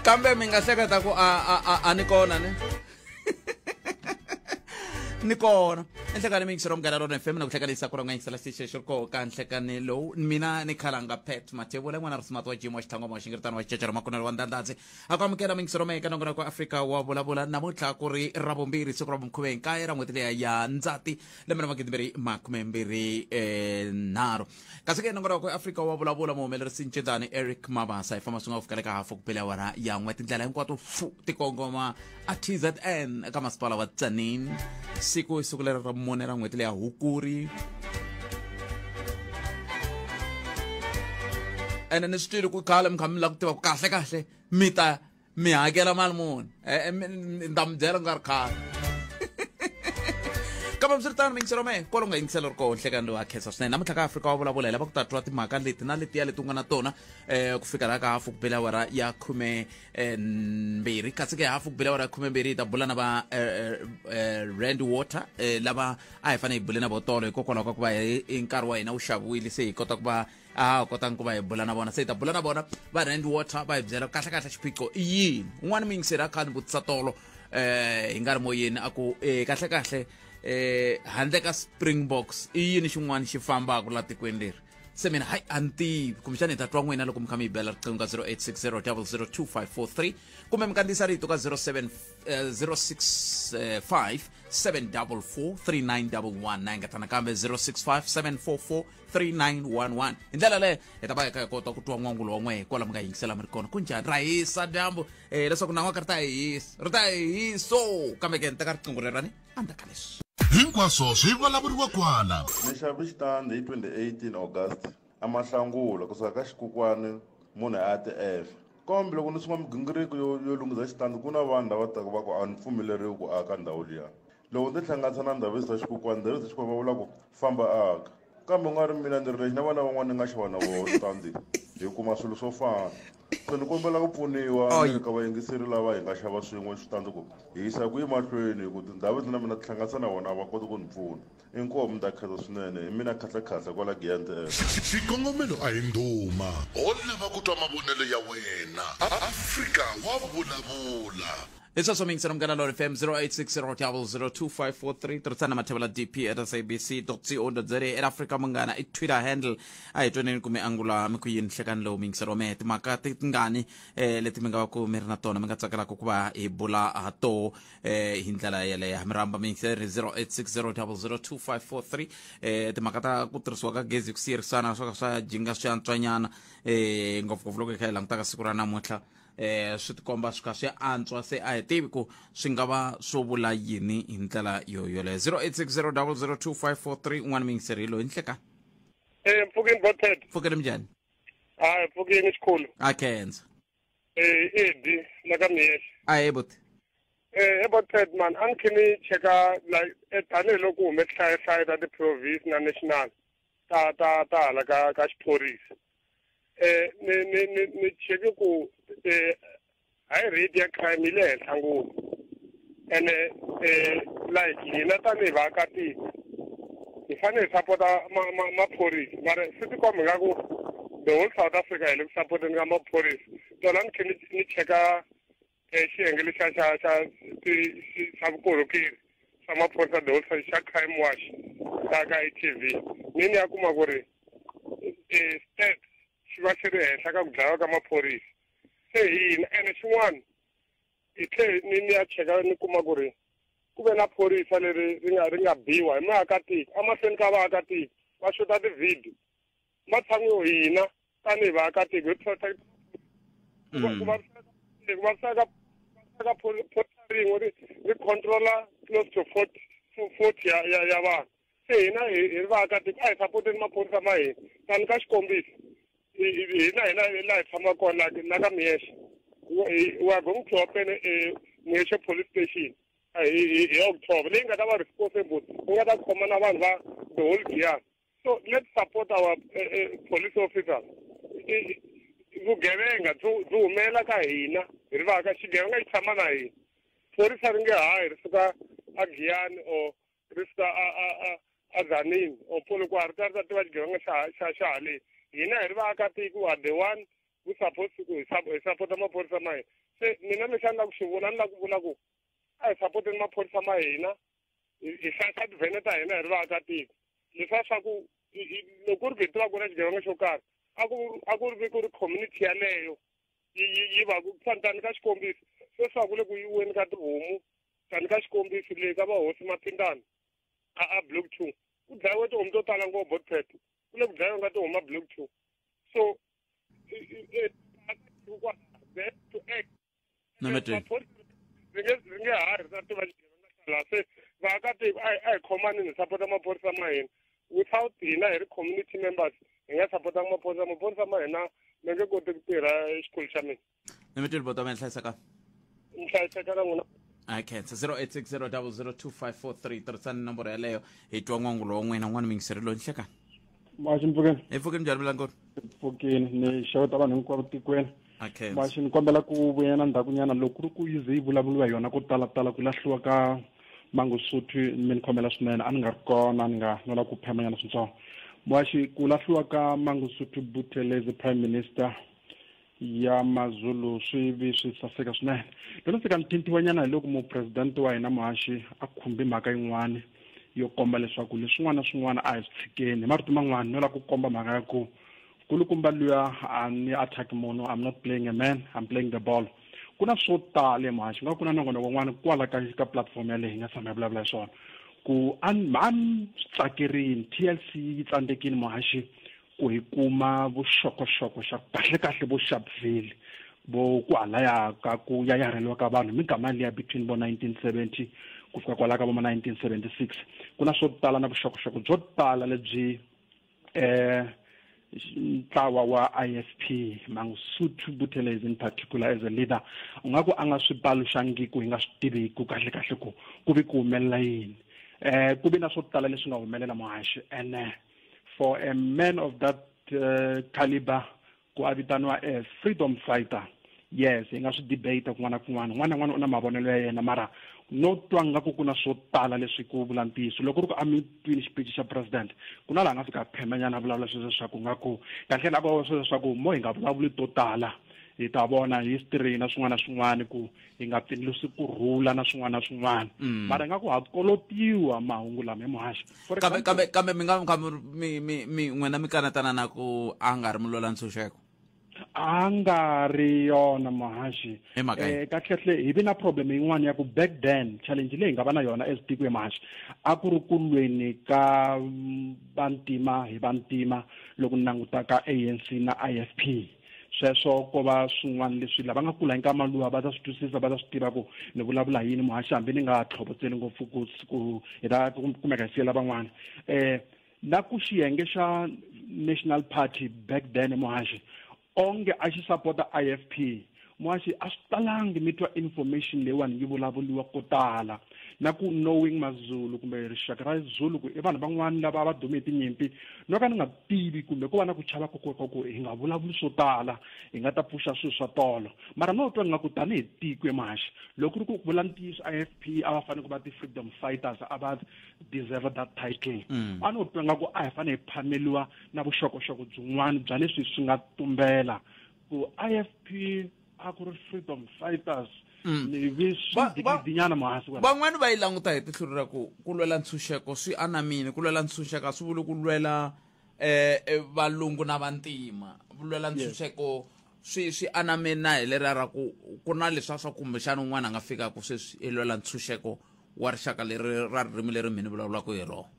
Kambe mi nga hleketa ku a ni kona ne. Ni kona enhlekani mi yingisela Munghana Lona FM na ku hlekanisa ku ra nga yingisela xitichi lexi ri koho ka nhlekani lowu. Mina ni khalanga Pet Mathebula, n'wana ri smart wa Jim wa xitlhangoma wa xingiritano wa xicecero makunelo wa ndandadzi. A ku amukela mingiselo mehe ka nongonoko Afrika wa vulavula. Namuntlha ku ri Ravumbirhi, siku ra vumkhume nkaye ra n'hweti leya ya Ndzati, lembe ra 2023. Kasi ke nongonoko Afrika wa vulavula, muhumelerisi Ncedani Eric Mabasa. Hi famba swi nga ku fikela ka hafu ku bela awara ya n'we, tindlela hinkwato fu ti kongoma a TZN eka masipala wa Tzaneen. Siku i siku leri ra mune ra n'hweti leya Hukuri. Ene ni swi twile ku khale mi kha mi lava ku tiva ku kahle kahle mi ta mi hakela mali muni. Ni ta mi byela ku nga ri khale. Kambe swiritano, mingiselo mehe kwalo nga yingisela ri koho nhlekani lowu, a khensa swinene. Namuntlha ka Afrika wa vulavula hi lava ku ta twa timhaka leti na letiya leti u nga na tona ku fika laha ka hafu ku bela awara ya 12. Kasi ke hafu ku bela awara ya 12 hi ta bula na va Rand Water, lava a hi fanele hi bule na vo tolo, hikokwalaho ka ku va hi nkarhi wa hina wu xaviwile, se hi kota ku va a kotanga ku va hi bula na vona. Se hi ta bula na vona va Rand Water, va hi byela kahle kahle xiphiqo i yini. Un'wana muyingiseri a kha ni vutisa tolo hi nga ri moyeni, a ku kahle kahle handle ka Springboks i yini xin'wana xi fambaka la tikweni leri? Se mina hayi, a ni tivi. Kumbexana hi ta twa n'wina loko mi kha mi yi bela riqingho ka 0860 002543, kumbe mi kandziyisa rito ka 07 065 744 3911. Na engetana kambe 065 744 3911. Hi ndlela leyo hi ta va hi kha hi kota ku twa n'wangulo wa n'wehe kwala mi nga yingisela mi ri kona. Ku njhani? Ra hisa dyambu, leswaku nan'waka ri ta hi hisa, ri ta hi hiso. Kambe ke ni teka riqingho lerani endzhaku ka leswi. Hinkwaswo swi vulavuriwa kwala. Ni xave xitandi hi 2018 August a Mahlangula kusuka ka xikukwani munhu a ya ti-F. Kambe loko ni sungula migingiriko yo lunghisa xitandi, ku na vanhu lava taka va ku a ni pfumeleriwi ku aka ndhawu liya. Loko ni tihlanganisa na Ndhavezitha Xikukwani, Ndhavezitha Xikukwani va vula ku famba aka. Kambe u nga ri mina ni ri lexi na vana van'wana ni nga xava na voho switandi hi kuma swilo swo fana. Se ni kombela ku pfuniwa ni ri ka vayingiseri lava hi nga xava swin'we switandi ku hi yisa kwihi mahlweni, hi ku tindhawu na mina tihlanganisa na vona a va koti ku ni pfuna. Inkomu, ni ta khensa swinene. Hi mina Khahlakhahla kwala Giyani TF. Xikongomelo a hi ndhuma, ho lava ku twa mavonelo ya wena. Afrika wa vulavula. Hi sweswo mingiselo Munghana Lona FM, 0860002543. Tirhisana mathevela dp at sabc co za, at Africa Munghana i Twitter handle. A hi twaneni ku mi angula mi ku yini nhlekani lowu mingiselo mehe. Timhaka ti tingani leti mi nga va ku mi ri na tona, mi nga tsakelaka ku va hi bula ha toho hi ndlela yeleyo, mi rhamba mingiseri 0860002543. Timhaka ta ku tirhisiwa ka gezi ku siyerisana swo ka swa jinga swi antswanyana, ngopfungopfu loko hi kha hi langutaka siku ra namuntlha, swi tikomba swi kha swi antswa. Se a hi tivi ku swi nga va swo vula yini hi ndlela yo yoleyo. 0860002543. Un'wana muyingiseri hi loyi, nhleka. Mpfukeni Boted. Pfukele, minjhani? Hayi, mpfukeni xikhulu. A khensa. Edi la ka Miyexe. A he buti. Boted man, a ni khe ni cheka like tanihiloko hume tihlayohlayo ta ti-province na national ta hala ka xiphorisa. Ni cheke ku high rate ya crime yi le henhla ngopfu, ene like hina tanihi vaakatiko hi fanele hi sapota maphorisa, mara swi tikomba nga ku the whole South Africa hi le ku sapoteni ka maphorisa. Tona ni khe ni cheka xiyenge lexiya xa vukorhokeri swa maphorisa, the whole xa Crime Watch ka e-TV, ni ya kuma ku ri stats xi va xi ri henhla ka ku dlayiwa ka maphorisa. Se hina ene xin'wana hi tlhe ni ya cheka, ni kuma ku ri ku ve na phorisa leri ri nga biwa hi maakatiko emahlweni ka vaakatiko, va xuta ti-video. Matshan'wi yo hina tanihi vaakatiko hi protect ku vaviseka ka phorisa rin'we ri controla close to 40 ya vanhu. Se hina hi ri vaakatiko a hi sapoteni maphorisa ma hina. Tani ka xikombiso, hina laha hi tshamaka kona la ka Miyexe, we are going to open a Muyexe police station hi October, leyi nga ta va responsible, yi nga ta khoma na vanhu va the whole Giyani. So let's support our police officers. Vugevenga byi humelela ka hina hi ri vaka xigevenga xi tshama na hina. Phorisa ri nge hayi ri suka a Giyani or ri suka a Tzaneen or Polokwane ri ta tiva xigevenga xa haleni. Hina hi ri vaakatiko are the one who supposed ku hi sapota maphorisa ma hina. Se mina lexi a ni lava ku xi vula, ni lava ku vula ku a hi sapoteni maphorisa ma hina, hi hlayisa tivhene ta hina hi ri vaakatiko. Leswiya swa ku loko ku ri ku hi tiva ku na xigevenga xo karhi, a ku ri ku ri community yaleyo yi va ku tani ka xikombiso sweswi a ku le ku yiweni ka tihomu, tani ka xikombiso le ka vahosi Maphindana a block 2 ku dlayiwe tihomu to tala ngopfu, botpet ku le ku dlayiweni ka tihomu a block 2. So to act ri nge ha ri ta tiva xigevenga xa laha. Se vaakatiko a hi khomanini hi sapota maphorisa ma hina. Without hina hi ri community members hi nga sapotanga maphorisa, maphorisa ma hina ma nge koti ku tirha xikolo xa mina. Ni bota ma hlayiseka. Nhlayiseka na n'wina. A khensa. 0860002543, tirhisani nomboro yaleyo hi twa n'wangulo wa n'wina. N'wana mingiseri loyi, nhlekani. Maxi mpfukeni. Hi pfukeni, njhani Milangoni? Pfukeni, ni xeweta vanhu hinkwavo tikweni. A khensa. Maxi, ni kombela ku vuyela ndzhakunyana loko ku ri ku yi ze yi vulavuriwa hi yona ko talatala ku lahliwa ka Mangosuthu. Mi ni khomela swinene, a ni nga ri kona, ni nga no lava ku phemanyana swintsongo. Muhaxi, ku lahliwa ka Mangosuthu Buthelezi, prime minister ya Mazulu, swi vi swi saseka swinene. Loko fika ni thintiwanyana hi loko mupresidente wa hina, muhaxi, a khumbi mhaka yin'wani yo komba leswaku leswin'wana na swin'wana a hi swi tshikeni. Hi marito man'wani, no lava ku komba mhaka ya ku kulukumba luya a ni attack munhu, I'm not playing a man, I'm playing the ball. Ku na swo tala, muhaxi, nga ku na nongonoko wun'wana kwala ka platform yaleyo hi nga tshama hi vulavula hi swona ku a ni swi tsakerini. TLC yi tsandzekile, muhaxi, ku hi kuma vuxokoxoko xa kahle kahle vo Sharpeville, vo ku halaya ka ku yayarheliwa ka vanhu migama liya between vo 1970 ku fika kwala ka vo ma 1976. Ku na swo tala na vuxokoxoko byo tala lebyi ntlawa wa IFP, Mangosuthu Buthelezi in particular as a leader, u nga ku a nga swi paluxangiku, hi nga swi tiviku kahle kahle ku ku vi ku humelela yini. Ku vi na swo tala leswi nga humelela, muhaxi, and for a man of that caliber ku a vitaniwa a freedom fighter, yes, hi nga swi debate kun'wana na kun'wana, un'wana na un'wana u na mavonelo ya yena, mara no twa nga ku ku na swo tala leswi ku vula ntiyiso. Loko ku ri ku a mi twini xipichi xa president, ku na laha nga fika phemanyana a vulavula sweswo swa ku nga ku kahle la ku sweswo swa ku mo hi nga vulavuli to tala, hi ta vona history na swin'wana na swin'wana, ku hi nga pfindlusi kurhula na swin'wana na swin'wana, mara nga ku ha kolotiwa mahungu lama hi muhaxi. Kambe mi nga mi mi mi n'wina mi kanetana na ku a nga ri mulwela ntshunxeko? A nga ri yona, muhaxi. Hi mhaka yini? Kahlekahle hi vi na problem yin'wana ya ku back then challenge leyi hi nga va na yona as tiko, muhaxi, a ku ri ku lweni ka vantima hi vantima. Loko ni languta ka ANC na IFP, sweswo ko va swin'wana leswi lava nga kula hi nkama luwa va ta swi twisisa, va ta swi tiva ku ni vulavula hi yini, muhaxi, hambi ni nga tlhovotseli ngopfu ku hi ta kumeka hi siyela van'wana. Na ku xiyenge xa National Party back then, muhaxi, onge a xi sapota IFP, muhaxi. A swi talangi mi twa information leyiwani yi vulavuriwa ko tala na ku knowing Mazulu kumbe rixaka ra Zulu ku i vanhu van'wani lava va dume hi tinyimpi, no ka ni nga tivi kumbe ku va na ku chava ku ku hi nga vulavuli swo tala, hi nga ta pfuxa swilo swa tolo. Mara no twa nga ku tanihi tiko, emuhaxi, loko ku ri ku vula ntiyiso, IFP a va fanele ku va ti-freedom fighters, a va deserve that title. A no twa nga ku a hi fanele hi phameliwa na vuxokoxoko byin'wana bya leswi swi nga tumbela ku IFP a ku ri freedom fighters. Ni vi swi dinyana, muhasi. Van'wani va yi languta hi tihlo ra ku ku lwela ntshunxeko swi anamini. Ku lwela ntshunxeko a swi vuli ku lwela valungu na vantima. Ku lwela ntshunxeko swi anamini na hi leriya ra ku ku na leswa swa kumbexana un'wana a nga fikaka sweswi i lwela ntshunxeko wa rixaka leri ra ririmi leri mhini vulavulaka hi rona,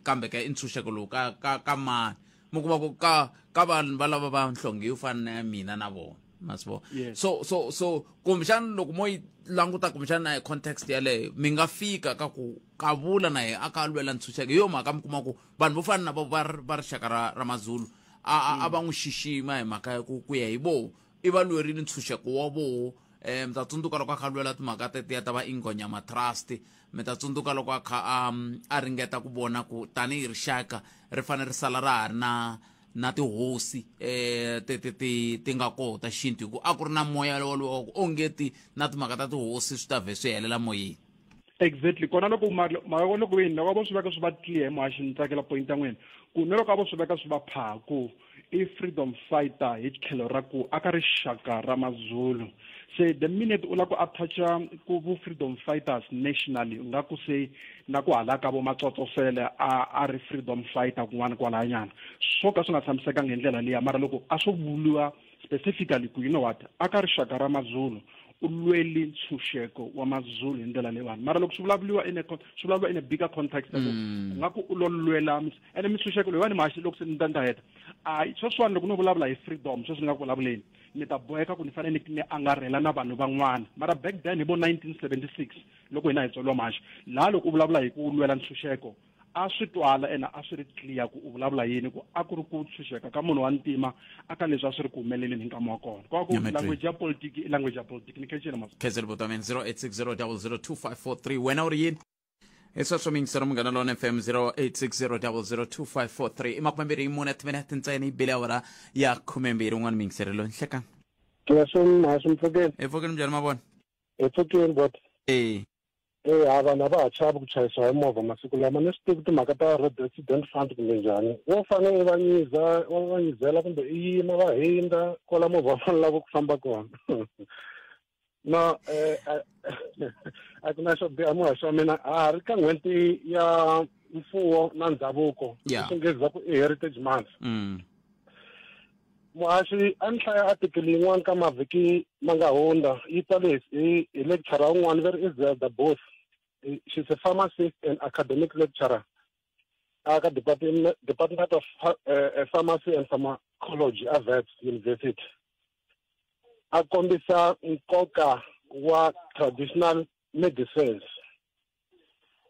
kambe ka i ntshunxeko lowu ka mani mi kuma ku ka vanhu va lava va nhlonge yo fana na ya mina na vona, ma swi vona? So kumbexana loko mo yi languta kumbexana na hi context yaleyo, mi nga fika ka ku ka vula na hi a ka lwela ntshunxeko. Hi yo mhaka mi kuma ku vanhu vo fana na vo va rixaka ra Mazulu a va n'wi xixima hi mhaka ya ku ya hi voho i va lwerile ntshunxeko wa voho. Mi ta tsundzuka loko a kha a lwela timhaka tetiya ta va Ingonyama Trust. Mi ta tsundzuka loko a kha a ringeta ku vona ku tanihi rixaka ri fanele ri sala ra ha ri na tihosi ti nga koho ta xintu, hi ku a ku ri na moya wolowo ku ongeti na timhaka ta tihosi swi ta vhe swi helela moyeni. Exactly, kona loko mhaka loko yini loko a vo swi veka swi va clear, muhaxi, ni tsakela point ya n'wina ku ni loko a vo swi veka swi va pha ku I freedom fighter hi tlhelo ra ku aka rixaka ra Mazulu. Se the minute u lava ku attacha ku vu freedom fighters nationally, u nga ku se na ku hala ka vo Matsotsosele a ri freedom fighter kun'wana kwalahanyana, swo ka swi nga tshamisekanga hi ndlela liya. Mara loko a swo vuriwa specifically ku you know what, aka rixaka ra Mazulu u lweli ntshunxeko wa Mazulu hi ndlela leyiwani. Mara loko swi vulavuriwa in a swi vulavuriwa in a bigger context, ku u nga ku u lo lwela ene mintshunxeko leyiwani maxi. Loko se ni ta ni ta heta, a sweswiwani loko no vulavula hi freedom sweswi ni nga ku vulavuleni, ni ta boheka ku ni fanele ni angarhela na vanhu van'wana. Mara back then hi vo 1976 loko hina hi tswariwa maxi laha, loko u vulavula hi ku lwela ntshunxeko a swi twala ene a swi ri clear ku u vulavula yini, ku a ku ri ku tshunxeka ka munhu wa ntima aka leswi a swi ri ku humeleleni hi nkama wa kona. Kwa ku language ya politiki i language ya politiki. Ni khecile mas Khezeli Botamen. 0860002543, wena u ri yini hi sweswo? Miyingisero Munghana Lona FM, 0860002543. I 24 timinete ntsena yi bile awara ya 12. Un'wana miyingisero loyi, nhlekani. Leswi mpfukeni. Hi pfukeni, njhani mavona? Hi pfukeni bot. E. E ha vanhu a va ha chavi ku chayisiwa hi movha masiku lama. Ni swi tivi timhaka ta Road Accident Fund kumbe njhani, wo fanele i va nyiza wa va nyizela kumbe i yima va hindza kwala movha va lava ku famba kona. No, a ku na xo biha. Muhaxi wa mina, ha ha ri ka n'hweti ya mfuwo na ndhavuko, Xinghezi va ku i Heritage Month. Muhaxi, a ni hlaya article yin'wana ka mavhiki ma nga hundza, yi tsale hi lecturer un'wana ve ri i Zelda Booth. She's a pharmacist and academic lecturer aka department of Pharmacy and Pharmacology a Wits University. A kombisa nkoka wa traditional medicines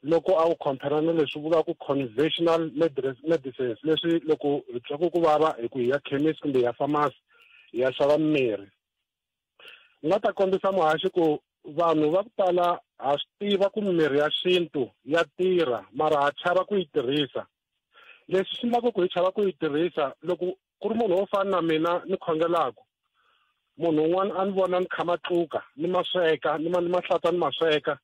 loko a wu compare na leswi vulaka conventional medicines, leswi loko hi twa ku vava hi ku hi ya chemist kumbe hi ya pharmacy hi ya xava mimirhi. Nga ta kombisa muhaxi ku vanhu va ku tala ha swi tiva ku mimirhi ya xintu ya tirha, mara ha chava ku yi tirhisa. Leswi swi endlaka ku hi chava ku yi tirhisa, loko ku ri munhu wo fana na mina ni khongelaka, munhu un'wana a ni vona ni kha matluka ni ma sweka, ni ma hlantswa ni ma sweka,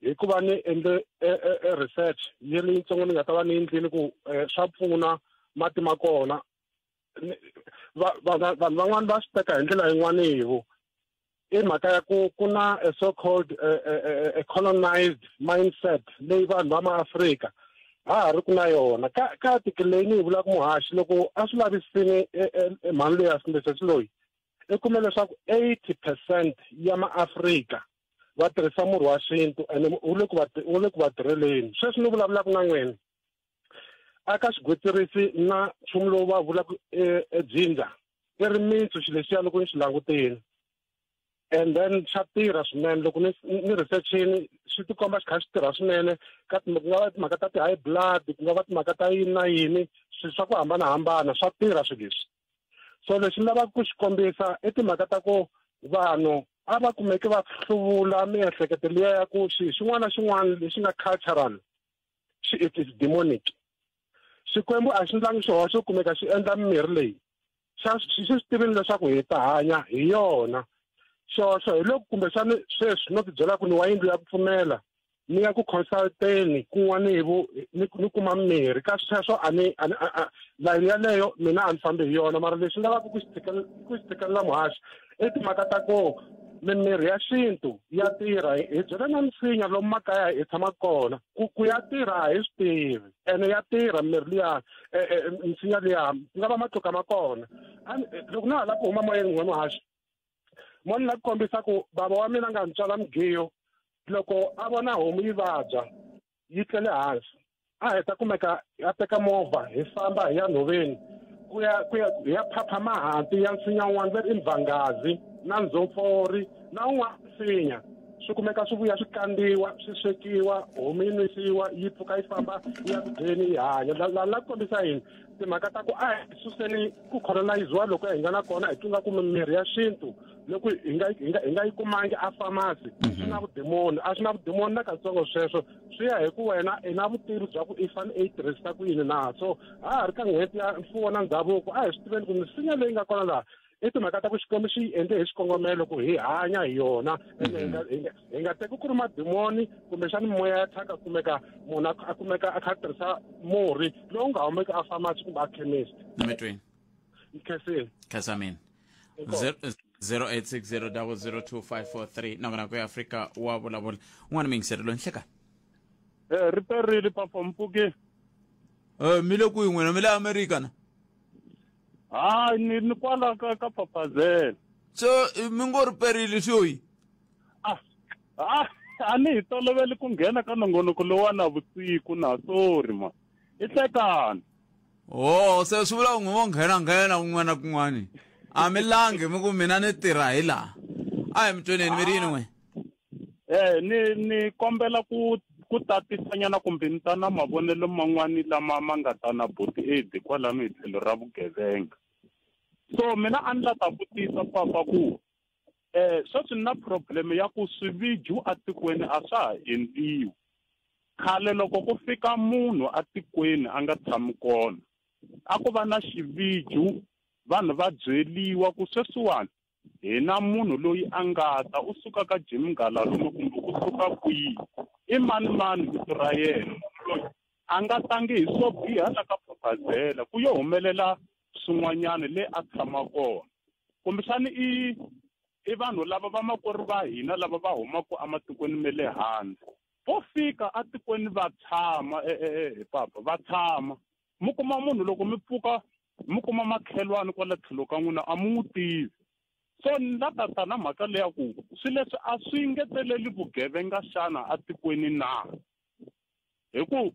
hikuva ni endle e research yi ri yitsongo ni nga ta va ni endlile ku swa pfuna mati ma kona. Vanhu van'wani va swi teka hi ndlela yin'wani hivo i mhaka ya ku ku na a so called a colonized mindset leyi vanhu va maAfrika ha ha ri ku na yona. Ka article leyi ni yi vulaka muhaxi, loko a swi lavisini mhani loyi a kumbe sesi loyi, i kume leswaku 80% ya maAfrika va tirhisa murhi wa xintu ene wu le ku va tirheleni. Sweswi ni vulavulaka na n'wina, aka xigwitsirisi na nchumu lowu va vulaka e ginger, i rimitsu xilo lexiya loko ni xi langutile, and then xa tirha swinene. Loko ni researchini swi tikomba xi kha xi tirha swinene ka ku nga va timhaka ta ti-high blood, ku nga va timhaka ta yini na yini, swilo swa ku hambanahambana swa tirha swilo leswi. So lexi ni lavaka ku xi kombisa i timhaka ta ku vanhu a va kumeke va hluvula miehleketo liya ya ku xi xin'wana na xin'wana lexi nga cultural xi it is demonic. Xikwembu a xi ndlangi xihoxo kumeka xi endla mimirhi leyi, xa xi swi tivini leswaku hi ta hanya hi yona. Xihoxo hi loko kumbexani sweswi no ti byela ku ni wa yindlu ya ku pfumela, ni ya ku consulteni kun'wana hi ni kuma mirhi ka sweswo, a ni layini yaleyo mina a ni fambi hi yona. Mara lexi ni lavaka ku xi tshikelela muhaxi i timhaka ta ku mimirhi ya xintu ya tirha. Hi byela na misinya lomu makaya hi tshamaka kona ku ya tirha, a hi swi tivi ene ya tirha mirhi liya, misinya liya, ku nga va matluka ma kona. Loko na ha lava ku huma moyeni n'we muhaxi, mo ni la ku kombisa ku bava wa mina nga ni tswala mugiyo, loko a vona homu yi vabya yi tlele hansi, a heta kumeka a teka movha hi famba hi ya nhoveni ku ya hi ya phapha mahanti ya nsinya wun'wana ve ri i mvangazi na ndzomfori na wun'wana nsinya, swi kumeka swi vuya swi kandziwa swi swekiwa, homu yi nwisiwa, yi pfuka yi famba yi ya ku dyeni yi hanya. La la ku kombisa yini? Timhaka ta ku a hi suseni ku coloniziwa loko hi nga na kona, hi twinga ku mimirhi ya xintu loko hi nga yi kumangi a pharmacy swi na vudimoni. A swi na vudimoni na katsongo sweswo, swi ya hi ku wena i na vutivi bya ku i fanele i yi tirhisisa ku yini na. So ha ha ri ka n'hweti ya mfuwo na ndhavuko, a hi swi tiveni ku misinya leyi nga kona laha i timhaka ta ku Xikwembu xi yi endle hi xikongomelo ku hi hanya hi yona, ene hi nga teki ku ri madimoni kumbexani moya ya thyaka kumeka munhu a kumeka a kha a tirhisa murhi lowu nga humeki a pharmacy kumbe a chemist. Nametweni. Nkhensile. Khensa mina. 0860002543 nongonoko ya Afrika wa vulavula. Un'wana muyingiseri loyi nhlekani. Eh, ri perile papa mpfuke. Eh, mi le kwihi n'wina mi le Amerika na? Hayi ni ni kwala ka ka Phaphazela. So mi ngo ri perile swi Ah, ah, a ni hi toloveli ku nghena ka nongonoko lowa na vusiku na sorry ma. I hlekani. Oh, se swi vula ku n'wi vo nghena nghena kun'wana na kun'wana. A mi langi mi ku mina ni tirha hi laha. A hi mi tweneni mi ri yini n'we? Eh, ni ni kombela ku ku tatisanyana kumbe ni ta na mavonelo man'wani lama ma nga ta na buti Edi kwalano hi tlhelo ra vugevenga. So mina a ni la ta vutisa papa ku eh sweswi ni na problem ya ku swiviju atikweni a swa ha endliwi. Khale loko ku fika munhu atikweni a nga tshami kona a ku va na xiviju vanhu va byeliwa ku sweswiwani hi na munhu loyi a nga ta u suka ka Jim Ngalalume kumbe u suka kwihi i mani mani vito ra yena munhu loyi a nga tangi hi swo biha la ka Phaphazela ku yo humelela swin'wanyana le a tshama kona kumbexani i i vanhu lava vamakwerhu va hina lava va humaka ematikweni ma le handle vo fika atikweni va tshama hi papa va tshama mi kuma munhu loko mi pfuka mi kuma makhelwani kwala tlhelo ka n'wina a mi n'wi tivi so ni la ta ta na mhaka leya ku swi leswi a swi ngeteleli vugevenga xana atikweni na hi ku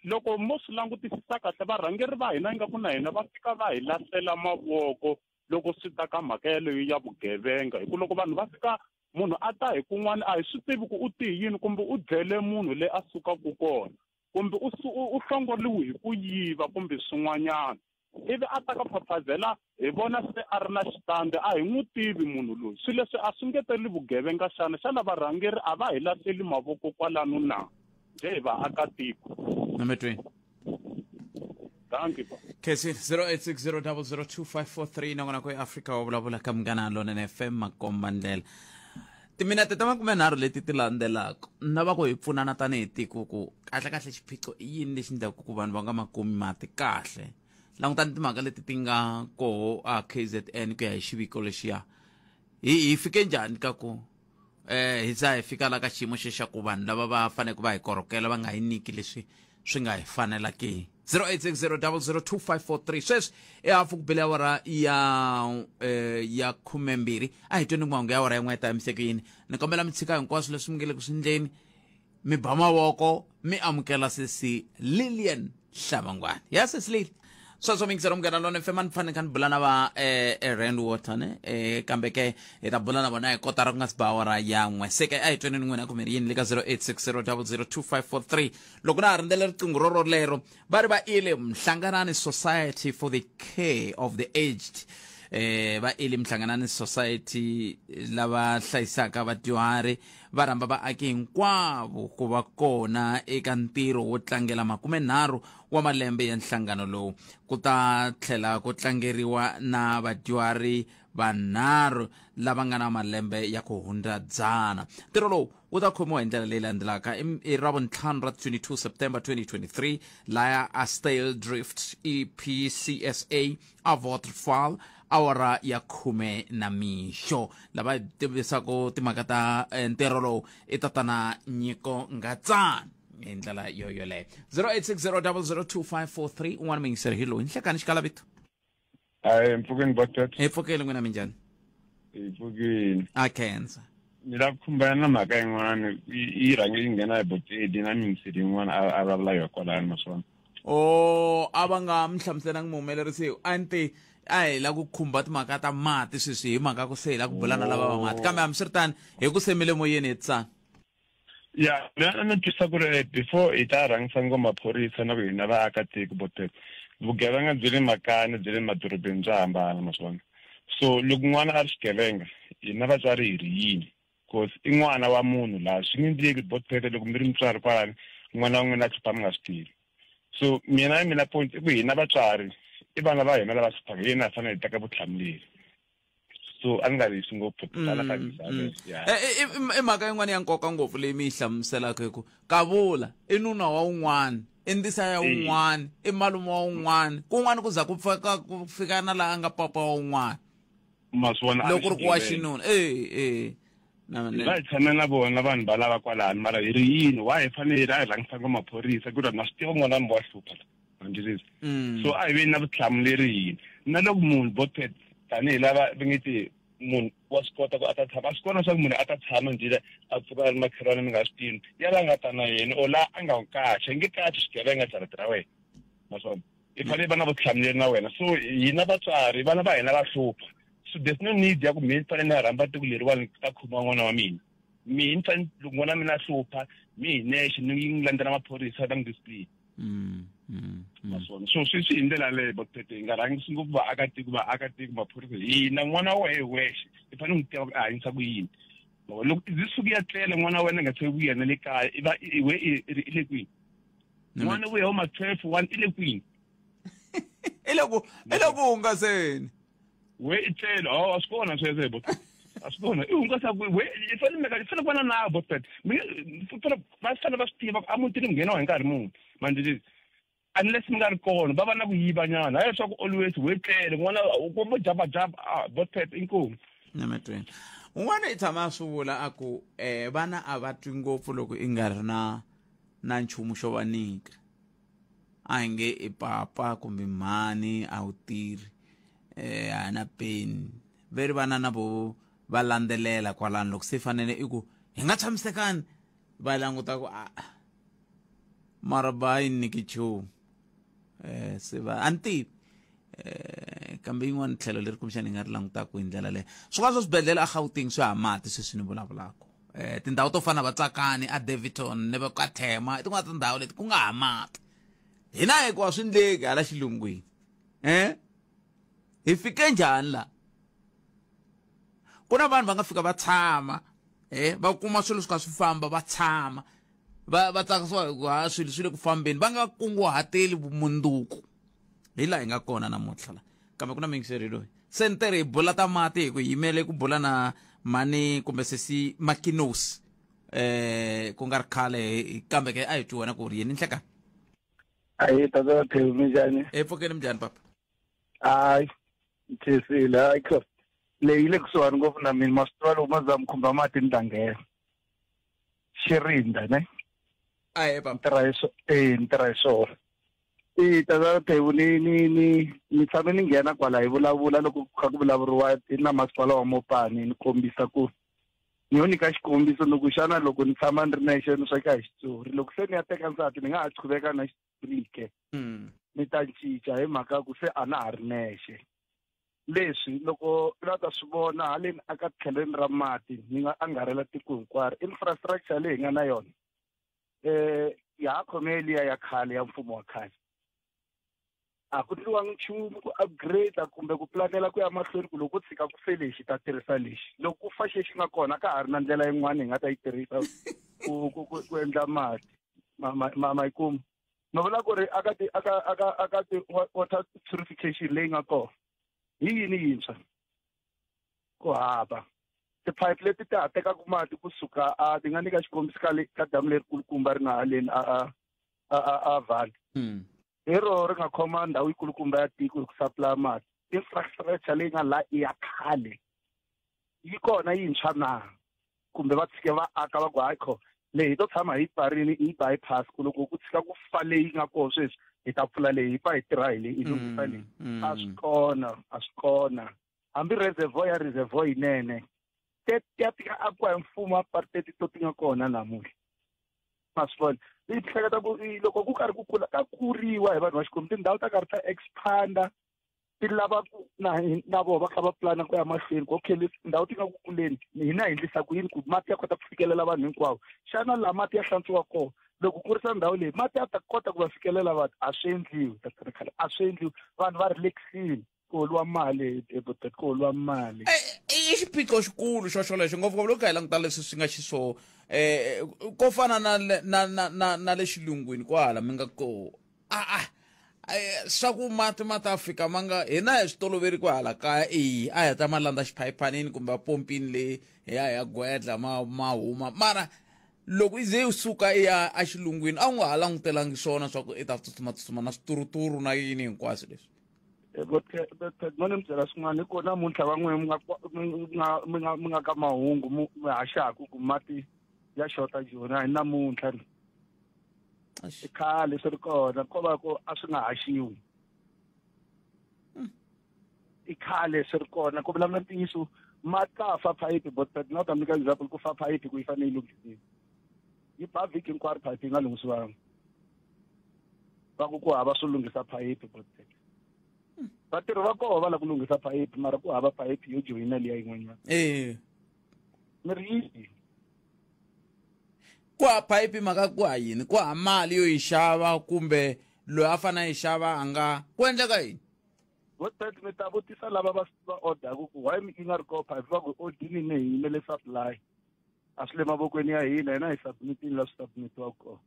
loko mo swi langutisisa kahle varhangeri va hina ingaku na hina va fika va hi lahlela mavoko loko swi ta ka mhaka yeleyo ya vugevenga hi ku loko vanhu va fika munhu a ta hi kun'wana a hi swi tivi ku u tihi yini kumbe u dlele munhu le a sukaka kona kumbe u u hlongoriwe hi ku yiva kumbe swin'wanyana ivi a ta ka phaphazela hi vona se a ri na xitandi a hi n'wi tivi munhu loyi swilo leswi a swi ngeteli vugevenga xana xana varhangeri a va hi lahleli mavoko kwalano na njhe hi vaakatiko nametweni Thank you. Kesi 0860002543 nongonoko ya Afrika wa vulavula ka Munghana Lonene FM makomba ndlela. Timinete ta 30 leti ti landzelaka na va ku hi pfunana tanihi tiko ku kahle kahle xiphiqo i yini lexi endlaka ku vanhu va nga ma kumi mati kahle. Langutani timhaka leti ti nga koho a KZN ku ya hi xiviko lexiya. Hi hi fike njhani ka ku eh hi za hi fika la ka xiyimo xe xa ku vanhu lava va faneleke va hi korhokela va nga hi nyiki leswi swi nga hi fanela ke 0860002543 sweswi i hafu ku bele awara ya eh, ya 12 a hi tweni mahungu ya awara yin'we ta yimiseke yini ni kombela mi tshika hinkwaswo leswi mi nge le ku swi ndleni mi ba mavoko mi amukela sesi Lillian Hlavangwana ya sesi Lili sweswo mingiselo munghana lona fm a ni fanele kha ni bula na va eh, eh, Rand Water ne eh, kambe ke hi ta bula na vona hi kotara ku nga si ba awara ya n'we se ke a hi tweneni n'wina kumbe yini le ka 0860002543 loko na ha rindzele riqingho ro rolero va ri va ile Mhlanganani Society for the Care of the Aged eh va ile Mhlanganani Society lava hlayisaka vadyuhari va rhamba vaaki hinkwavo ku va kona eka ntirho wo tlangela 30 wa malembe ya nhlangano lowu. Ku ta tlhela ku tlangeriwa na vadyuhari vanharhu lava nga na malembe ya ku hundza dzana. Ntirho lowu wu ta khomiwa hi ndlela leyi landzelaka i Ravuntlhanu ra 22 September 2023 laya a Styldrift EPCSA a Waterfall awara ya khume na mixo. Lava tivisaka timhaka ta eh, ntirho lowu i tatana Nyiko Ngatsana hi ndlela yo yoleyo 0860002543 un'wana muyingiseri hi loyi nhlekani xikalavito Hayi mpfukeni bothet. Hi pfukile n'wina minjhani? Hi pfukile. A khensa. Ni lava ku khumbana na mhaka yin'wana yi rhange yi nghena hi botedi na miyingiseri yin'wana a vulavula yona kwalano naswona. O a va nga mi hlamuselangi muhumelerisi a ni te a hi la ku khumba timhaka ta mati sweswi hi mhaka ku se hi la ku bula na lava va mati kambe hambiswiritano hi ku se mi le moyeni hetisani. Ya mina a ni twisisa ku ri eh, before hi ta rhangisa ngo maphorisa na ku hina vaakatiko bote vugevenga byi le makaya ni byi le madorobeni bya hambana ma swi vona so loko n'wana a ri xigevenga hina vatswari hi ri yini cause i n'wana wa munhu laha swi nge endleki botete loko mi ri mutswari kwalani n'wana wa n'wina a hlupha mi nga swi tivi so mina mina point i ku hina vatswari i vana va hina lava hluphaka hi hina hi fanele hi teka vutihlamuleri so a ni nga risi ngopfu tala ka ya i mhaka yin'wana ya nkoka ngopfu leyi mi yi hlamuselaka hi ku kavula i nuna wa un'wana I ndisa ya wun'wana, i malume wa wun'wana, kun'wana ku za ku pfaka ku fika na laha a nga papa wa wun'wana. Ma swi vona, a loko ri ku wa xigevenga. xinuna e e na Hi va hi tshame na vona vanhu va lava kwalano, mara hi ri yini wa hi fanele hi ri a hi rhangisa ngo maphorisa ku ri na swi tiva n'wana wa hlupha la manjhe. So a hi veni na vutihlamuleri hina na loko munhu botpet tanihi lava va nge ti munhu wa swi kota ku a ta tshama, a swi kona leswaku munhu a ta tshama njhe a pfuka a ri makhelwani mi nga swi tivi ya la nga ta na yena or la a nga n'wi kacha i nge kachi xigevenga jarata ra wena, naswona i fanele va na vutihlamuleri na wena. So hina vatswari vana va hina va hlupha, so there's no need ya ku mina ni fanele ni rhamba tiko leriwani ta khoma n'wana wa mina. Mina ni fanele loko n'wana wa mina a hlupha mi hi nexe ni n'wi landzela maphorisa ta n'wi discipline. Naswona so swi swi hi ndlela leyo botete hi nga rhangisi ngopfu vaakatiko vaakatiko maphorisa, hina n'wana wa wehe hi wexe i fanele n'wi tiva ku a hanyisa ku yini. Loko izi suku ya tlela n'wana wa wena nga se vuya na le kaya i va i we i i le kwini n'wana vuya huma 12 1 i le kwini? I le ku i le ku hungaseni. We i tlele, oh, a swi kona sweswo bot, a swi kona i hungasa ku we i fanele meka i fanele ku va na nawu bot, mi fanele va fanele va swi tiva ku emutini mi ngheniwa hi nkarhi muni manjhe, unless mi nga ri kona va va na ku yiva nyana, hayi leswaku always we tlele n'wana u komba jabajaba ah bot, inkomu. Namatweni un'wana i tshama a swi vula a ku vana a va twi ngopfu loko i nga ri na na nchumu xo va nyika, a hi nge i papa kumbe mhani a wu tirhi a na peni ve ri vana na vo va landzelela kwalano, loko se fanele i ku hi nga tshamisekani va languta ku a mara ba yi nyiki nchumu se va a ni tivi kambe yin'wana tlhelo leri kumbexana hi nga ri langutaka hi ndlela leyo swin'wana swa swibedhlele a Gauteng swi ha mati sweswi ni vulavulaka tindhawu to fana Vatsakani a Daveyton ne va ka Thema i tin'wana tindhawu leti ku nga ha mati hina hikuva swi ndleki hala xilungwini hi fike njhani la ku na vanhu va nga fika va tshama va kuma swilo swi kha swi famba va tshama va va tsakisiwa hi ku ha swilo swi le ku fambeni va nga kunguhateli vumundzuku hi laha hi nga kona namuntlha la kambe ku na muyingiseri loyi sentere hi bula ta mati hi ku yimele ku bula na mhani kumbe sesi Makinos ku nga ri khale kambe ke a hi twi wena ku ri yini nhleka. Ayi tata Theo, minjhani? E pfukeni, minjhani papa? Hayi nthesile, hayi kho leyi le kusuhani ngopfu na mina, ma swi tiva loko ma za mi khumba mati ni ta nghena xirinda ne. Ahe papa. Ni tirha hi swo ni tirha hi swona i tata Theo, ni ni ni ni tshame ni nghena kwala hi vulavula loko ku kha ku vulavuriwa na masipala wa Mopani, ni kombisa ku ni yo nyika xikombiso loko xana loko ni tshama ni ri nexe ni sweka hi xitsori, loko se ni ya teka nsati ni nga ha qhuveka na xitsori ni ta cinca hi mhaka ku se a na ha ri nexe. Leswi loko la ta swi vona haleni aka tlhelweni ra mati ni nga angarhela tiko hinkwaro, infrastructure leyi hi nga na yona ya ha khome liya ya khale ya mfumo wa khale, a ku ndliwangi nchumu ku upgrade kumbe ku planela ku ya mahlweni ku loko ku tshika ku fe lexi ta tirhisa lexi, loko ku fa xexi nga kona ka ha ri na ndlela yin'wana hi nga ta yi tirhisa ku ku ku ku endla mati ma ma ma yi kuma. No vula ku ri aka ti aka aka aka ti water purification leyi nga kona hi yini yintshwa ku hava tiphayiphi leti ta ha tekaka mati kusuka a ti nga nyika xikombiso ka le ka damu lerikulukumba ri nga haleni a a a a a Vaal hi roho ri nga khoma ndhawu yikulukumba ya tiko hi ku supply mati. Infrastructure leyi nga la i ya khale yi kona yintshwa na kumbe va tshike va aka va ku hayi kho leyi hi to tshama hi pfarini i bypass ku loko ku tshika ku fa leyi nga kona sweswi hi ta pfula leyi hi pfa hi tirha hi leyi i lunghisa leyi. A swi kona, a swi kona hambi reservoir ya reservoir yinene ya tika akiwa hi mfumo apartheid to ti nga kona namuntlha, ma swi vona. Ni hleketa ku loko ku karhi ku kula ka kuriwa hi vanhu va Xikwembu tindhawu ta karhi ta expanda ti lava ku na na vona va kha va plana ku ya mahlweni ku okay leswi tindhawu ti nga ku kuleni hina hi endlisa ku yini ku mati ya kota ku fikelela vanhu hinkwavo, xana laha mati ya hlantswiwa kona loko kurisa ndhawu leyi mati ya ta kota ku va fikelela vanhu? A swi endliwi tatana khale, a swi endliwi, vanhu va relaxile ku holiwa mali ku holiwa mali. I xiphiqo xikulu xo xolexo ngopfungopfu loko hi languta leswi swi nga xiswona ko fana na na na na na le xilungwini kwala mi nga ko a swa ku mati ma ta fika ma nga hina hi swi toloveri ku hala kaya i a hi ta ma landza xiphayiphanini kumbe a pompini leyi hi ya hi ya gwedla ma ma huma mara Loko i ze u suka i ya exilungwini a wu nga ha langutelangi swona swa ku i ta tsutsuma-tsutsuma na swituruturu na yini hinkwaswo leswi. Mo ni mi byela swin'wana hi ko namuntlha van'we mi nga mi nga mi nga mi nga ka mahungu mi haxaku ku mati ya xota joni a hi namuntlha ni i khale swi ri kona ko va ku a swi nga haxiwi i khale swi ri kona ku vulavula ntiyiso ma ta fa phayiphi but but not I'm nyika example ku fa phayiphi ku yi fanele yi lunghisiwa yi ba vhiki hinkwaro phayiphi yi nga lunghisiwanga va ku ku hava swo lunghisa phayiphi but vatirhi va koho va lava ku lunghisa phayiphi mara ku hava phayiphi yo joyina liya yin'wanyana eh ni ri yini ku ha phayiphi mhaka ku ha yini ku ha mali yo yi xava kumbe loyi a fanele a yi xava a nga ku endleka yini vo tet mi ta vutisa lava va va order-ku ku why yi nga ri koho phayiphi va ku odini ne hi yimele supply a swi le mavokweni ya hina hina hi submitini la swi submitiwaka kona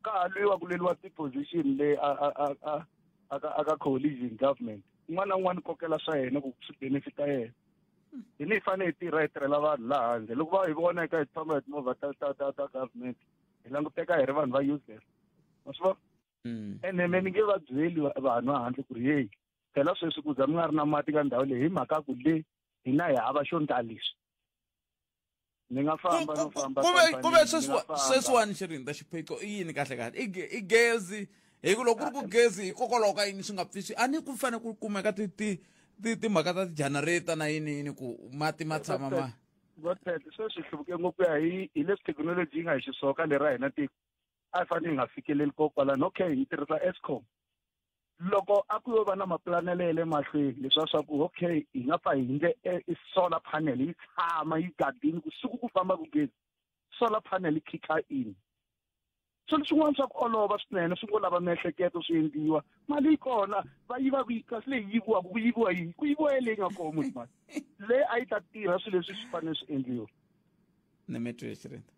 ka ha lwiwa ku lweliwa ti-position le a a a a a ka a ka coalition government un'wana na un'wana kokela swa yena ku swi benefita yena hina hi fanele hi tirha hi tirhela vanhu laha handle loko va hi vona eka hi famba hi timovha ta ta ta ta government hi languteka hi ri vanhu va useless ma swi vona ene me ni nge va byeli vanhu handle ku ri heyi phela sweswi ku za mi nga ri na mati ka ndhawu leyi hi mhaka ku le hina hi hava xo ndla leswi ni nga famba no famba kuve sweswiwani xirinda xiphiqo i yini kahle kahle i gezi hi ku loko ku ri ku gezi hikokwalaho ka yini swi nga pfisi a ni ku fanele ku kumeka timhaka ta ti-generator na yini yini ku mati ma tshama ma Godfred sweswi hluvuke ngopfu ya hi hi leswi thekinoloji yi nga hi xiswona ka lera hina tiko a hi fanele hi nga fikeleli ko kwalano okay hi tirhisa Eskom loko a ku yo va na mapulanele ya le mahlweni leswiya swa ku okay hi nga pfa hi ndle e solar panel yi tshama yi gadini ku siku ku fambaka gezi solar panel yi khikha in swilo swin'wana swa ku olova swinene swi ngo lava miehleketo swi endliwa mali yi kona va yiva kasi leyi yiviwaka ku yiviwa yini ku yiviwa yeleyi nga kona munhu mali leyi a yi ta tirha swilo leswi swi fanele swi endliwa nemetwe xirinda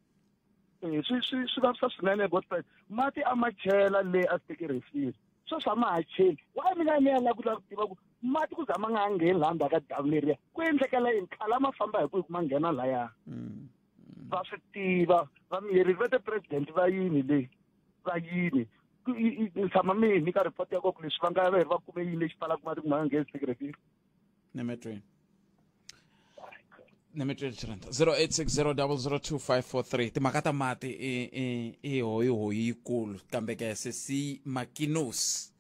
Eh, swi swi swi vavisa swinene godfred mati a ma chela le a swi teke refiri sweswi a ma ha cheli why mi nga mi ya lava ku lava ku tiva ku mati ku za ma nga ha ngheni laha ndzhaku ka damu leriya ku endlekela yini khale a ma famba hi kwihi ku ma nghena laya va swi tiva va miyerile va te president va yini leyi va yini ni tshama mi hi nyika report ya koku leswi va nga va va kume yini lexi pfalaka mati ku ma nga ngheni siku refiri nemetweni nemetweni xirhanda 0860002543 timhaka ta mati i i i hoyihoyi yikulu kambe ke sesi makinos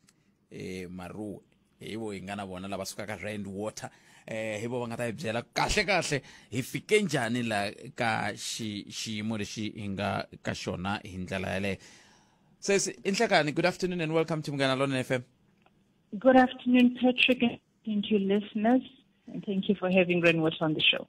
maruwe hi vo hi nga na vona lava sukaka Rand Water hi vo va nga ta hi byela kahle kahle hi fike njhani la ka xiyimo lexi hi nga ka xona hi ndlela yaleyo sesi inhlekani good afternoon and welcome to Munghana Lonene FM. Good afternoon, Patrick, and thank you, listeners, and thank you for having Rand Water on the show.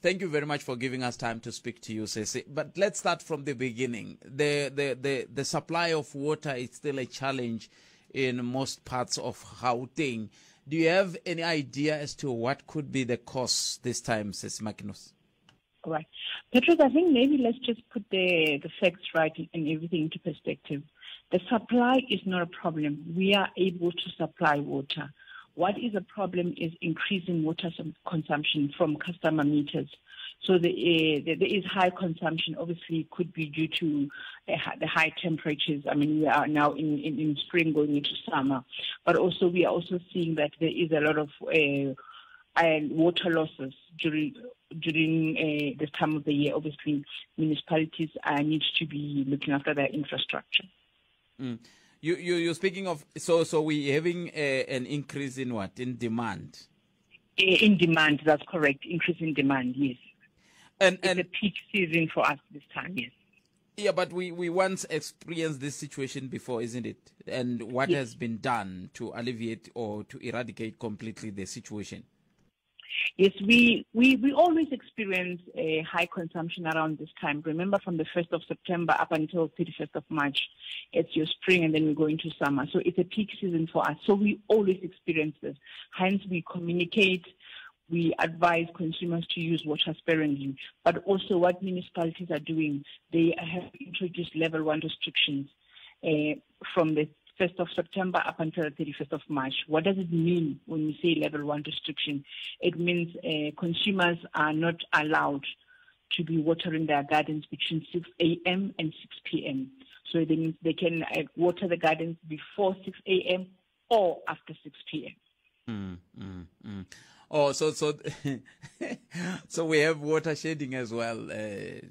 Thank you very much for giving us time to speak to you, Sesi. But let's start from the beginning. The supply of water is still a challenge in most parts of Gauteng. Do you have any idea as to what could be the cause this time, Sesi Makinos? All right. Patrick, I think maybe let's just put the facts right and everything into perspective. The supply is not a problem. We are able to supply water. What is a problem is increasing water consumption from customer meters. So there is high consumption. Obviously, it could be due to the high temperatures. We are now in spring going into summer. But also we are also seeing that there is a lot of water losses during this time of the year. Obviously, municipalities need to be looking after their infrastructure. You're speaking of, so we're having an increase in what? In demand? In demand, that's correct. Increase in demand, yes. It's a peak season for us this time, yes. Yeah, but we once experienced this situation before, isn't it? And what Yes. has been done to alleviate or to eradicate completely the situation? Yes, we always experience a high consumption around this time. Remember, from the 1st of September up until 31st of March, it's your spring and then we go into summer. So it's a peak season for us. So we always experience this. Hence, we communicate, we advise consumers to use water sparingly. But also what municipalities are doing, they have introduced level 1 restrictions from the 1st of September up until the 31st of March. What does it mean when we say level 1 restriction? It means consumers are not allowed to be watering their gardens between 6 a.m. and 6 p.m. So they, they can water the gardens before 6 a.m. or after 6 p.m. Oh, so so so we have water shedding as well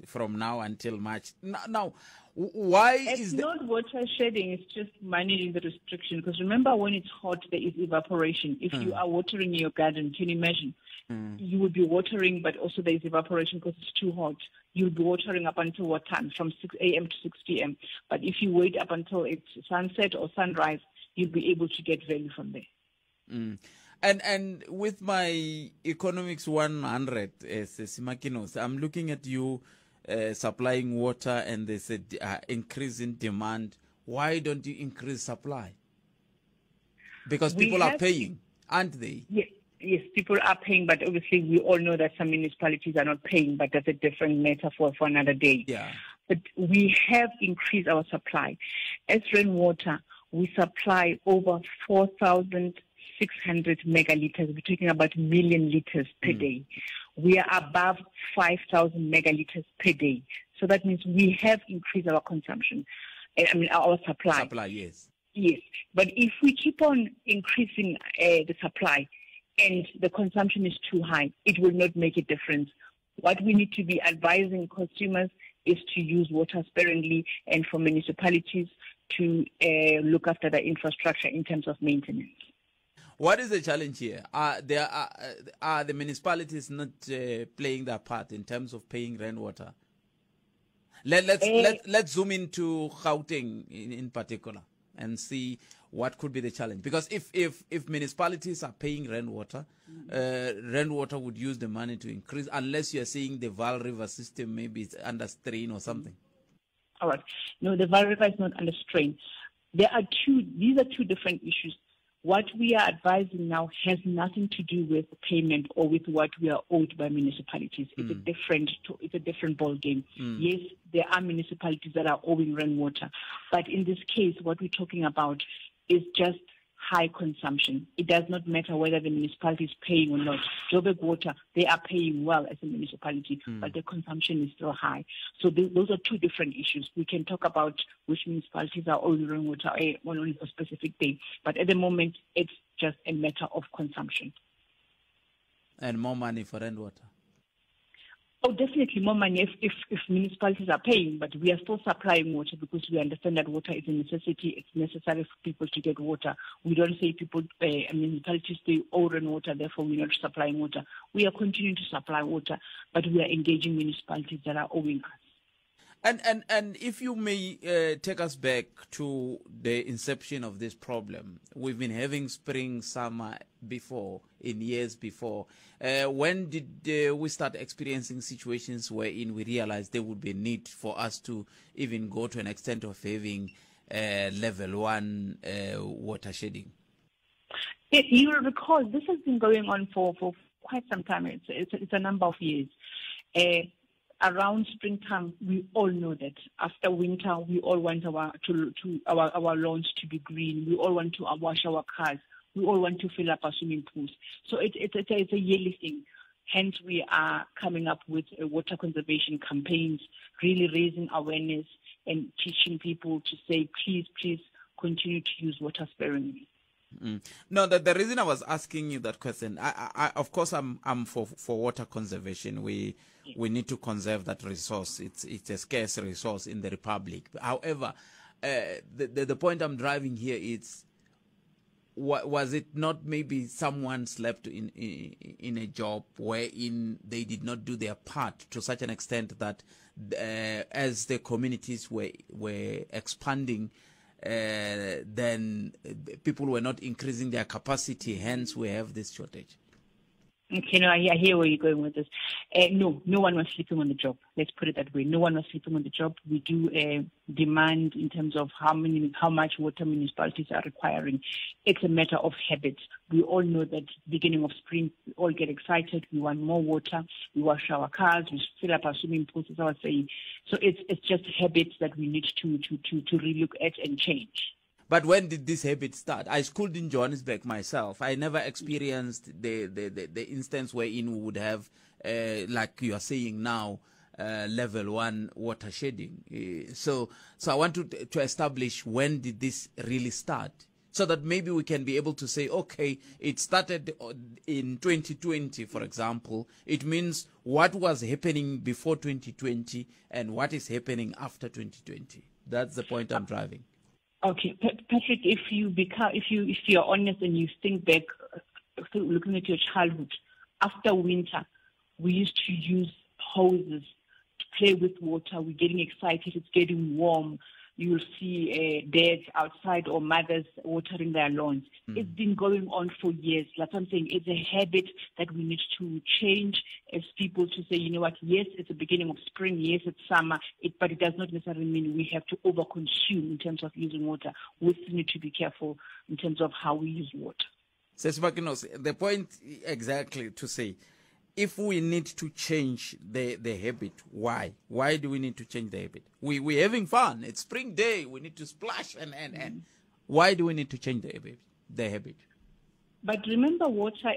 from now until March. Now, now why it's is not water shedding? It's just managing the restriction. Because remember, when it's hot, there is evaporation. If you are watering your garden, can you imagine? You would be watering, but also there is evaporation because it's too hot. You'll be watering up until what time? From 6 a.m. to 6 p.m. But if you wait up until it's sunset or sunrise, you'll be able to get value from there. And with my economics 100, Sisi Makinos, I'm looking at you supplying water, and there's an increase in demand. Why don't you increase supply? Because We people are have- paying, aren't they? Yes, people are paying, but obviously we all know that some municipalities are not paying, but that's a different matter for another day. But we have increased our supply. As Rand Water, we supply over 4,600 megaliters. We're talking about million liters per day. We are above 5,000 megaliters per day. So that means we have increased our consumption, I mean, our supply. Supply, yes. Yes, but if we keep on increasing the supply and the consumption is too high, it will not make a difference. What we need to be advising consumers is to use water sparingly, and for municipalities to look after the infrastructure in terms of maintenance. What is the challenge here? Are the municipalities not playing their part in terms of paying Rand Water? Let's zoom into Gauteng in particular and see what could be the challenge. Because if municipalities are paying Rand Water, Rand Water would use the money to increase, unless you're seeing the Vaal River system maybe it's under strain or something. All right. No, the Vaal River is not under strain. These are two different issues. What we are advising now has nothing to do with payment or with what we are owed by municipalities. It's a different ball game. Yes, there are municipalities that are owing Rand Water, but in this case, what we're talking about is just high consumption. It does not matter whether the municipality is paying or not. Joburg Water, they are paying well as a municipality, but the consumption is still high. So those are two different issues. We can talk about which municipalities are owing Rand Water on a specific day, but at the moment, it's just a matter of consumption. And more money for Rand Water. Oh, definitely more money if municipalities are paying, but we are still supplying water because we understand that water is a necessity. It's necessary for people to get water. We don't say people, municipalities, they owe Rand Water, therefore we're not supplying water. We are continuing to supply water, but we are engaging municipalities that are owing us. And if you may take us back to the inception of this problem. We've been having spring, summer before, in years before. When did we start experiencing situations wherein we realized there would be a need for us to even go to an extent of having level 1 water shedding? You will recall this has been going on for quite some time. It's a number of years. Around springtime, we all know that after winter, we all want our lawns to be green. We all want to wash our cars. We all want to fill up our swimming pools. So it's a yearly thing. Hence, we are coming up with water conservation campaigns, really raising awareness and teaching people to say, please, please continue to use water sparingly. No, the reason I was asking you that question, I of course I'm for water conservation. We need to conserve that resource. It's a scarce resource in the Republic. However, the point I'm driving here is, was it not maybe someone slept in a job wherein they did not do their part to such an extent that as the communities were expanding, then people were not increasing their capacity, hence we have this shortage? Okay, no, I hear where you're going with this. No one was sleeping on the job. Let's put it that way. No one was sleeping on the job. We do demand in terms of how much water municipalities are requiring. It's a matter of habit. We all know that beginning of spring, we all get excited. We want more water. We wash our cars. We fill up our swimming pools, as I was saying. So it's just habits that we need to relook at and change. But when did this habit start? I schooled in Johannesburg myself. I never experienced the instance wherein we would have, like you are saying now, level 1 water shedding. So I want to establish, when did this really start, so that maybe we can be able to say, okay, it started in 2020, for example. It means what was happening before 2020 and what is happening after 2020. That's the point I'm driving. Okay, Patrick, if you're honest and you think back, looking at your childhood, after winter, we used to use hoses to play with water. We're getting excited. It's getting warm. You'll see dads outside or mothers watering their lawns. It's been going on for years. Like I'm saying, it's a habit that we need to change as people to say, you know what, yes, it's the beginning of spring, yes, it's summer, but it does not necessarily mean we have to overconsume in terms of using water. We still need to be careful in terms of how we use water. Sesi Makenosi, the point exactly to say, if we need to change the habit, why? Why do we need to change the habit? We're having fun. It's spring day. We need to splash and. Why do we need to change the habit? But remember, water,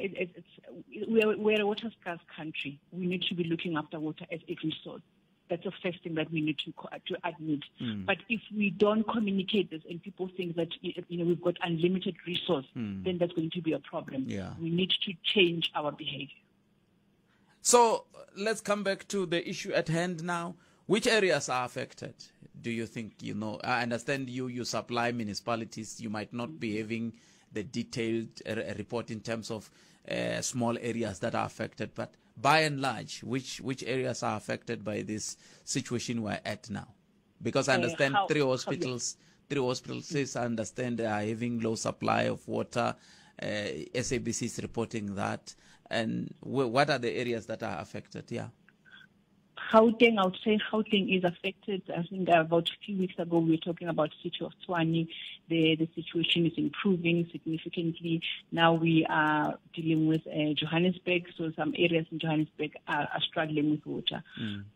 we're a water scarce country. We need to be looking after water as a resource. That's the first thing that we need to admit. But if we don't communicate this and people think that, you know, we've got unlimited resource, then that's going to be a problem. Yeah. We need to change our behavior. So let's come back to the issue at hand now. Which areas are affected, do you think? You know, I understand you supply municipalities. You might not be having the detailed report in terms of small areas that are affected. But by and large, which areas are affected by this situation we're at now? Because I understand three hospitals, I understand they are having low supply of water. SABC is reporting that. And what are the areas that are affected? Yeah. Gauteng, I would say Gauteng is affected. I think about a few weeks ago we were talking about the city of Tshwane. The situation is improving significantly. Now we are dealing with Johannesburg, so some areas in Johannesburg are struggling with water.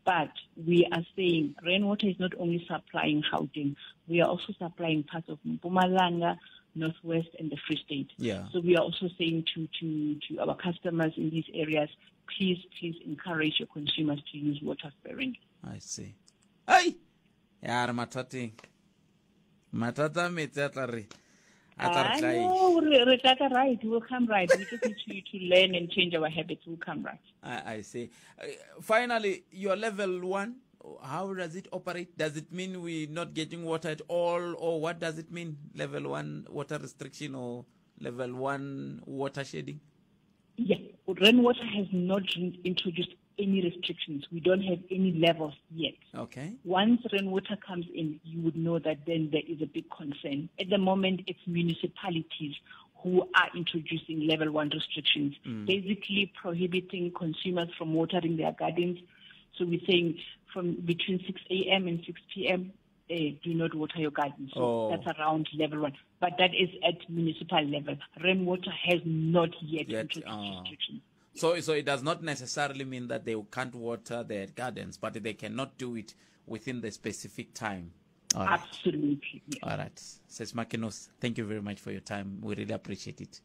But we are saying rainwater is not only supplying Gauteng, we are also supplying parts of Mpumalanga, Northwest and the Free State. Yeah. So we are also saying to our customers in these areas, please encourage your consumers to use water sparingly. I see. Hey! Ya re mathateng. Mathata metsi a tla re. No, re tla right. We'll come right. We just need to learn and change our habits. We'll come right. I see. Finally, your level 1, how does it operate? Does it mean we're not getting water at all, or what does it mean? Level 1 water restriction or level 1 water shedding? Yeah, rainwater has not introduced any restrictions. We don't have any levels yet. Okay. Once rainwater comes in, you would know that then there is a big concern. At the moment, it's municipalities who are introducing level 1 restrictions, basically prohibiting consumers from watering their gardens. So we're saying from between 6 a.m. and 6 p.m., do not water your garden. So that's around level 1. But that is at municipal level. Rainwater has not yet introduced restrictions. So it does not necessarily mean that they can't water their gardens, but they cannot do it within the specific time. All right. Absolutely. Yes. All right. Sesi Makenosi, thank you very much for your time. We really appreciate it.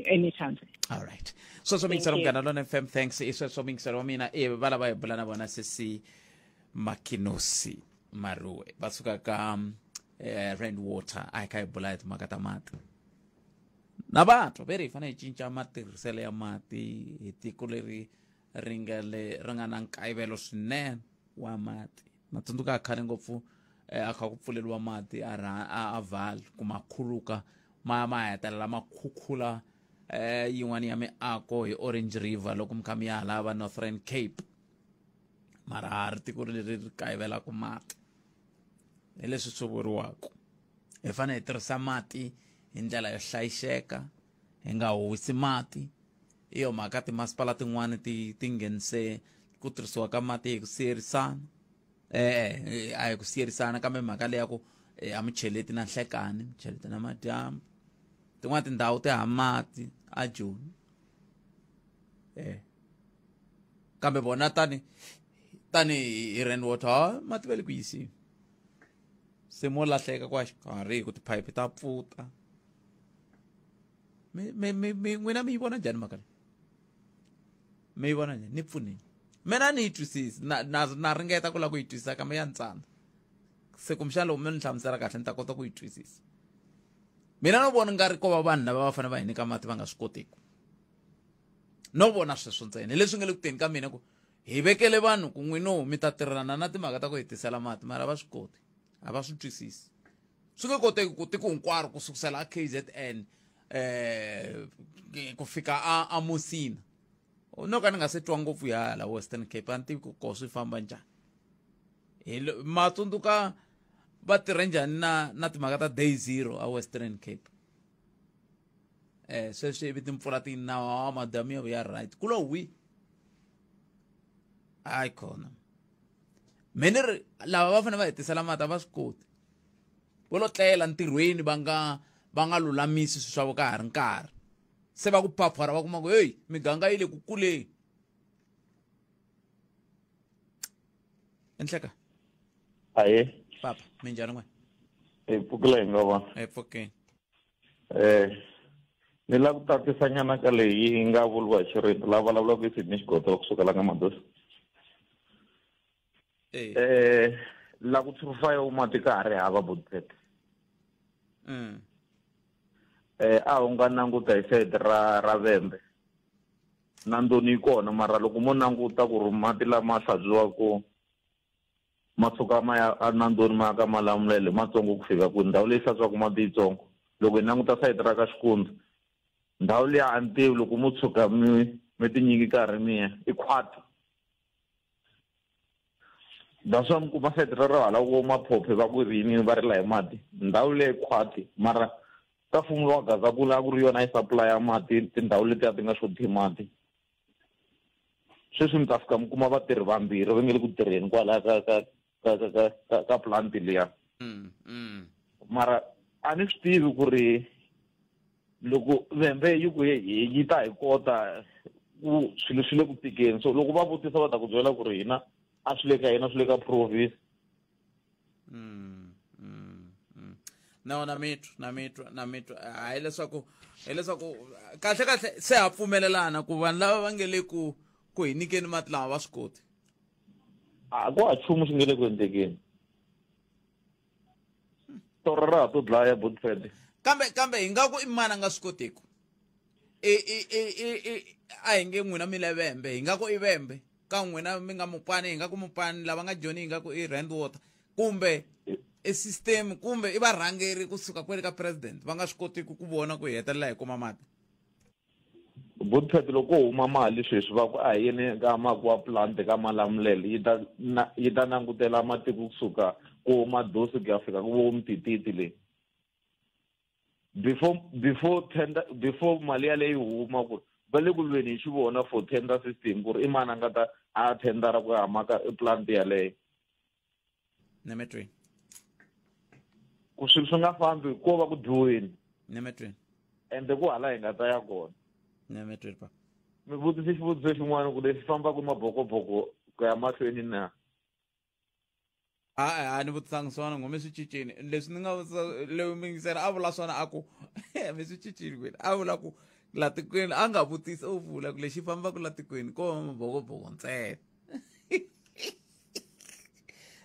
Anytime. All right. So Munghana Lonene FM, thanks. Isweswo mingiselo wa mina e va lava hi bula na vona Sesi Makenosi Marue va suka ka Rainwater a hi kha hi bula hi timhaka ta mati na vatwa ve ri hi fanele hi cinca matirhiselo ya mati hi tiko leri ri nga le ri nga na nkayivelo swinene wa mati. Na tsundzuka khale ngopfu a kha ku pfuleriwa mati a Vaal ku ma khuluka ma hetelela ma khukhula yin'wana ya miako hi Orange River loko mi kha mi ya hala va Northern Cape. Mara ha ri tiko leri ri kayivelaka mati hi leswi swi vuriwaka. Hi fanele hi tirhisa mati hi ndlela yo hlayiseka, hi nga howisi mati. Hi yo mhaka timasipala tin'wani ti nghenise ku tirhisiwa ka mati hi ku siyerisana. A hi ku siyerisana kambe mhaka leyi ya ku a mi cheleti na nhlekani, mi cheleti na madyambu. Tin'wana tindhawu ti hava mati a Joni. Kambe vona tani hi rainwater mati va le ku yisini. Se mo lahleka kwa xikarhi hi ku tiphayiphi ta pfuta. Mi n'wina mi yi vona njhani mhaka leyi? Mi yi vona njhani? Ni pfuneni. Mina a ni yi twisisi na na na ringeta ku lava ku yi twisisa kambe ya ni tsandza. Se kumbexana loko mi ni hlamusela kahle ni ta kota ku yi twisisa. Mina no vona nga ri ko va vanhu lava va fanele va hi nyika mati va nga swi kotiki. No vona sweswo ntsena leswi nga le ku teni ka mina ku hi vekele vanhu ku n'wino mi ta tirhana na timhaka ta ku hi tisela mati mara va swi koti a va swi twisisi swi nge koteki ku tiko hinkwaro ku sukusela a KZN eh ku fika a a Musina no ka ni nga se twa ngopfu ya hala Western Cape a ni tivi ku ko swi famba njhani hi ma tsundzuka va tirhe njhani na na timhaka ta day zero a Western Cape eh sweswi ivi timpfula ti na madamu ya vuya right ku lo wi hayi khona me ni ri lava va fanele va hi tisela mati a va swi koti vo lo tlela ntirhweni va nga va nga lulamisi swilo swa vo ka ha ri nkarhi se va ku phaphara va kuma ku heyi miganga yi le ku kuleni enhleka aye papa minjhani n'wena hi pfukile hi nga vona hi pfukile eh ni lava ku tatisa nyana ka leyi yi nga vuriwa hi xirito lava vulavulaka hi Sydney Xigoto kusuka la ka Madosi eh la ku purify mati ka ha ri hava budget eh a wu nga languta hi side ra ra Vhembe na ndoni yi kona mara loko mo languta ku ri mati lama hlantswiwaka ma tshuka ma ya enandzweni ma ya ka Malamulele matsongo ku fika kwini ndhawu leyi hlantswaka mati yitsongo loko hi languta sayiti ra ka Xikundza ndhawu liya a ni tivi loko mo tshuka mi mi tinyiki nkarhi mi ya i khwati that's why mi kuma sayiti rero hala ko maphophe va ku ri yini va rila hi mati ndhawu leyi khwati mara ka mfumo lowa Gazankulu a ku ri yona yi supplya mati tindhawu letiya ti nga xoti mati sweswi mi ta fika mi kuma vatirhi vambirhi va nge le ku tirheni kwalaya ka ka ka ka ka ka ka plant liya mara a ni swi tivi ku ri loko vhembe yi ku yi ta hi kota ku swilo swi le ku tikeni so loko va vutisa va ta ku byela ku ri hina a swi le ka hina swi le ka province mm, mm, mm. no na mitwa na mitwa na mitwa hayi leswaku hileswaku kahle kahle se ha pfumelelana ku vanhu lava va nge le ku ku hi nyikeni mati lama va swi koti a ku ha nchumu xi nge le ku endlekeni torha ra ha to dlaya botfed kambe kambe hi nga ku i mani a nga swi kotiku i i i i a hi nge n'wina mi le vembe hi nga ku i vembe ka n'wina mi nga mupani hi nga ku mupani lava nga joni hi nga ku i rand water kumbe i system kumbe i varhangeri kusuka kwele ka president va nga swi kotiki ku vona ku hi hetelela hi kuma mati Bootpad loko ko huma mali sweswi va ku a hi yeni ka mako wa plant ka Malamulele yi ta na yi ta langutela matiko kusuka ko Madosi ku ya fika ku vo Mtititi le before before tender before mali yaleyo yi huma ku va le ku lweni hi xivona for tender system ku ri i mani a nga ta a tendara ku ya maka plant yaleyo nemetweni ku swilo swi nga fambi ko va ku dyiweni nemetweni ende ku hala hi nga ta ya kona nemetweni pa mi vutise xivutiso xin'wana ku leswi fambaka mabokoboko ku ya mahlweni na a a ni vutisanga swona ngome swi cincile leswi ni nga vutisa leyi mingisela a vula swona a ku mi swi cincile kwini a vula ku la tikweni a nga vutisi u vula ku lexi fambaka la tikweni ko va mabokoboko ntsena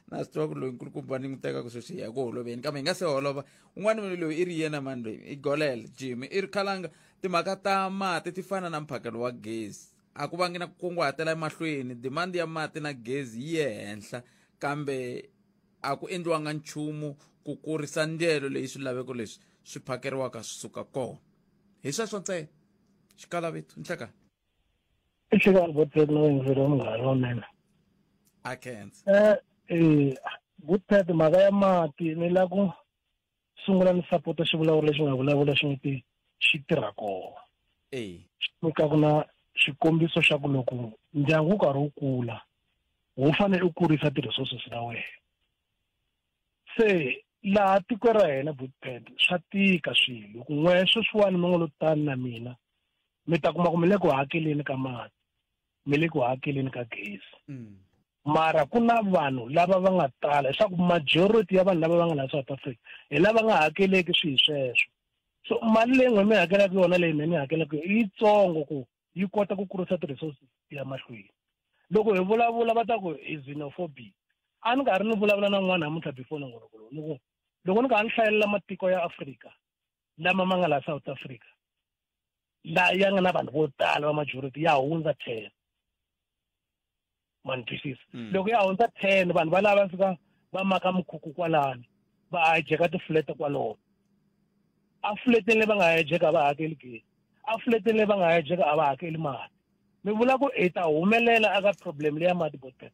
na swi tiva ku loyi nkulukumba ni n'wi teka ku sweswi hi ya ku holoveni kambe hi nga se holova un'wana munhu loyi i ri yena mani loyi i golele jimmy i ri khalanga timhaka ta mati ti fana na mphakelo wa gezi a ku vangi na ku kunguhatela emahlweni demand ya mati na gezi yi ye henhla kambe a ku endliwanga nchumu ku kurisa ndyelo leyi swilaveko leswi swi phakeriwaka swi suka kona hi sweswo ntsena xikalavitu nhlekani Nhlekani Bootpad na vayingiseri munghana lonene a khensa eh eh Bootpad mhaka ya mati ni la ku sungula ni sapota xivulavuri lexi nga vulavula xi nge ti xi tirha kona eh xi nyikaku na xikombiso xa ku loko ndyangu wu karhi wu kula wu fanele u kurisa ti-resources ta wena se laha tiko ra hina Bootpad swa tika swilo ku n'we sweswiwani mi nga lo tani na mina mi ta kuma ku mi le ku hakeleni ka mati mi le ku hakeleni ka gezi mm. mara ku na vanhu lava va nga tala leswaku majority ya vanhu lava va nga laha South Africa hi lava nga hakeleki swihi sweswo so mali leyi n'we mi hakelaka yona leyi me ni hakelaka yona yitsongo ku yi kota ku kurisa ti-resources ya mahlweni Loko hi vulavula va ta ku i xenophobic. A ni karhi ni vulavula na n'wana namuntlha before nongonoko lowu ni ku loko ni karhi ni hlayelela matiko ya Afrika lama ma nga la South Africa la ya nga na vanhu vo tala va majority ya hundza 10. Ma ni twisisa? Loko ya hundza 10 vanhu va lava fika va maka mikhukhu kwalano, va hijeka tifulete kwalomo. A fuleteni leyi va nga hijeka a va hakeli gezi, a fuleteni leyi va nga hijeka a va hakeli mati. Mi vula ku hi ta humelela aka problem leya mati botpet.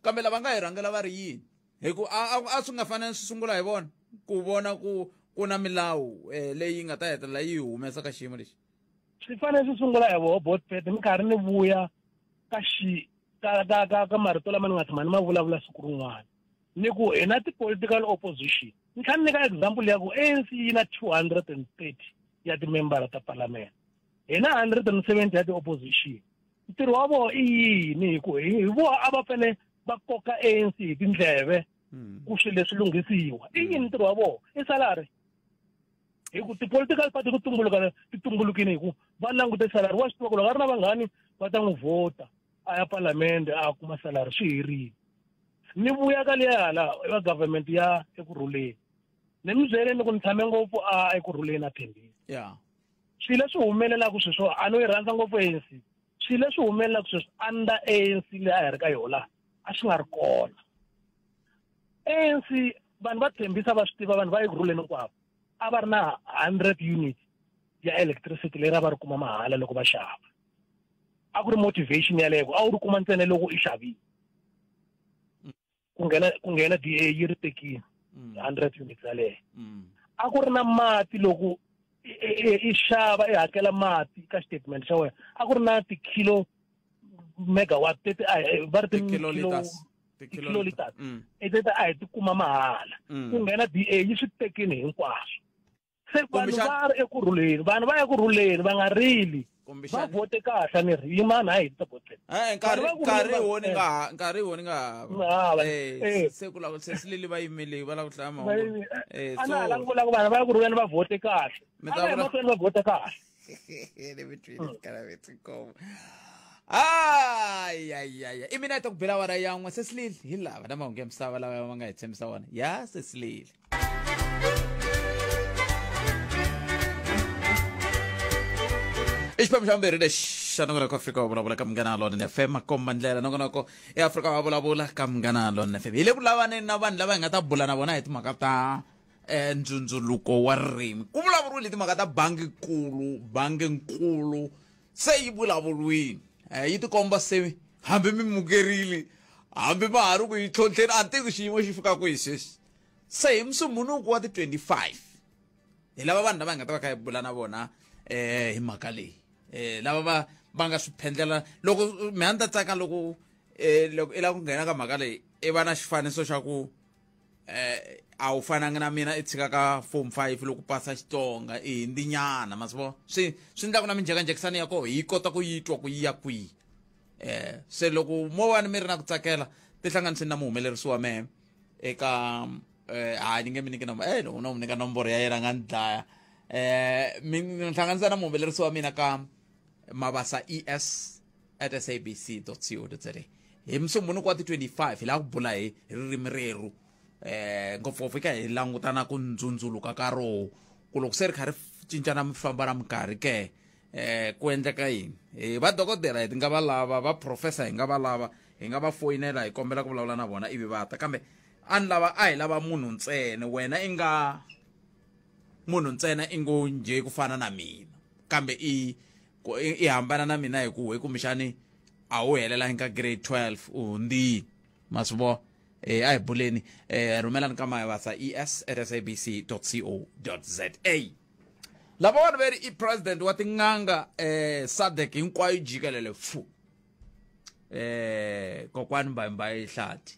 Kambe lava nga hi rhangela va ri yini? Hi ku a swi nga fanele swi sungula hi vona ku vona ku ku na milawu leyi nga ta hetelela yi humesa ka xiyimo lexi. Swi fanele swi sungula hi voho botpet. Mi karhi ni vuya ka xi ka ka ka ka marito lama ni nga tshama ni ma vulavula siku rin'wana ni ku hi na ti-political opposition. Ni tlhela ni nyika example ya ku ANC yi na 230 ya timembara ta parliament, hi na 170 ya ti-opposition. Ntirho wa vona i yini? Hi ku hi vona a va fanele va koka ANC hi tindleve ku swilo leswi lunghisiwa. I yini ntirho wa vona? I salary. Hi ku ti-political party ku tumbuluka ti tumbulukile hi ku va langute salary. Wa swi tiva ku loko a ri na vanghani va ta n'wi vhota a ya palamende a kuma salary, swi herile. Ni vuya ka liya hala va government ya Ekurhuleni, ni mi byele ni ku ni tshame ngopfu a Ekurhuleni a Thembisa. Swilo leswi humelelaka sweswo a no yi rhandza ngopfu ANC. Swilo leswi humelelaka sweswo under ANC leyi a hi ri ka yona a swi nga ri kona. ANC vanhu va Thembisa va swi tiva, vanhu va Ekurhuleni hinkwavo a va ri na 100 units ya electricity leyi a va ri kuma mahala loko va xava. A ku ri motivation yaleyo, a wu ri kuma ntsena loko i xavile. Ku nghena DA yi ri tekile 100 units yaleyo. A ku ri na mati loko i xava i hakela mati ka statement xa wena, a ku ri na ti-kilo megawatt teti va ri ti-kiloliters teti a hi ti kuma mahala. Ku nghena DA yi swi tekile hinkwaswo. Se vanhu va ri ekurhuleni, vanhu va ekurhuleni va nga rili, va vote kahle. Ni ri yimani hayi ta vote. Nkarhi wo ni nga hava se ku lava se silili va yimile va lava ku hlaya mahungu. A na ha lavi ku vula ku vanhu va ekurhuleni va vote kahle, a va emahlweni va vote kahle. Ni mi twile xikalavetsinkomo. Ayayaya, i mina ta ku bela wara yan'we. Sesilile hi lava na mahungu ya misava lawa va nga hi tshembisa wona ya sesilile. I xiphemu xa vumbirhi lexi xa nongonoko Afrika wa vulavula ka Munghana Lonene FM. Makomba ndlela nongonoko e Afrika wa vulavula ka Munghana Lonene FM. Hi le ku lavaneni na vanhu lava hi nga ta bula na vona hi timhaka ta ndzundzuluko wa ririmi. Ku vulavuriwile timhaka ta bangi nkulu, bangi nkulu se yi vulavuriwile, yi tikomba se hambi mi mukerile hambi ma ha ri ku yi tlhontlheni, a ni tivi xiyimo xi fika kwihi sweswi. Se hi Musumbunuku wa ti 25 hi lava vanhu lava hi nga ta va kha hi bula na vona hi mhaka leyi, lava va nga swi phendlela. Loko mi a ni ta tsaka loko loko i lava ku nghena ka mhaka leyi i va na xifaniso xa ku a wu fanangi na mina, i tshika ka form 5 loko pasa Xitsonga i hindinyana ma swi vona, swi endla ku na minjhekanjhekisano ya koho hi kota ku yi twa ku yi ya kwihi. Se loko mo va ni mi ri na ku tsakela, tihlanganiseni na muhumelerisi wa mehe eka hayi ni nge mi nyiki nomboro, loko no mi nyika nomboro ya yena nga ni dlaya. Mi hlanganisa na muhumelerisi wa mina ka mabasa es at sabc co za. Hi Musumbunuku wa ti 25 hi lava ku bula hi ririmi rerhu, ngopfungopfu eka hi langutana ku ndzundzuluka ka roho, ku loko se ri kha ri cincana mi famba na minkarhi ke ku endleka yini. Hi va dokodela hi nga va lava, va professor hi nga va lava, hi nga va foyinela hi kombela ku vulavula na vona ivi va ta. Kambe a ni lava a hi lava munhu ntsena, wena i nga munhu ntsena i ngo njhe ku fana na mina, kambe i hambana na mina hi ku hi kumbexani a wu helelangi ka grade 12 u hundzile ma swi vona. A hi buleni, rhumelani ka mavasa es at sabc co za. Lava vanhu va ri i president wa tin'anga SADC hinkwayo jikelele fu, kokwani Mbayimbayi Hlati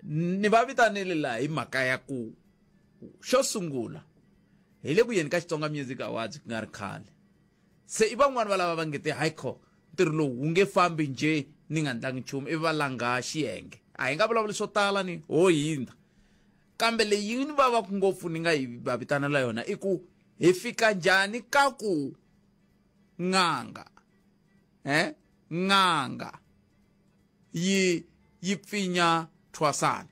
ni va vitanile laha hi mhaka ya ku xo sungula hi le ku yeni ka Xitsonga Music Awards ku nga ri khale. Se i van'wani va lava va nge te haikho ntirho lowu wu nge fambi njhe ni nga ndlangi nchumu, ivi va langha xiyenge. A hi nga vulavuli swo tala ni ho hindza, kambe leyi yi ni vavaku ngopfu ni nga yi va vitanela yona i ku hi fika njhani ka ku n'anga n'anga yi yi pfinya thwasana.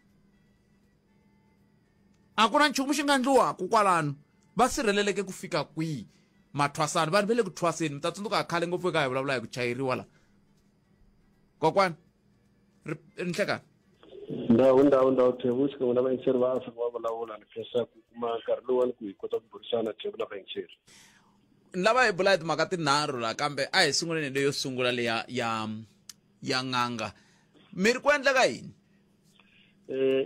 A ku na nchumu xi nga endliwaka kwalano, va sirheleleke ku fika kwihi mathwasana? Vanhu va le ku thwaseni, mi ta tsundzuka khale ngopfu eka hi vulavula hi ku chayeriwa la. Kokwani ri nhlekani. Ndhawu ndhawu ndhawu, Thevu, xikan'we na vayingiseri va Afrika va Vulavula. Ni khensa ku kuma nkarhi lowuwani ku hi kota ku burisana, Thevu na vayingiseri. Ni lava hi bula hi timhaka tinharhu la, kambe a hi sunguleni leyo sungula leya ya n'anga. Mi ri ku endleka yini?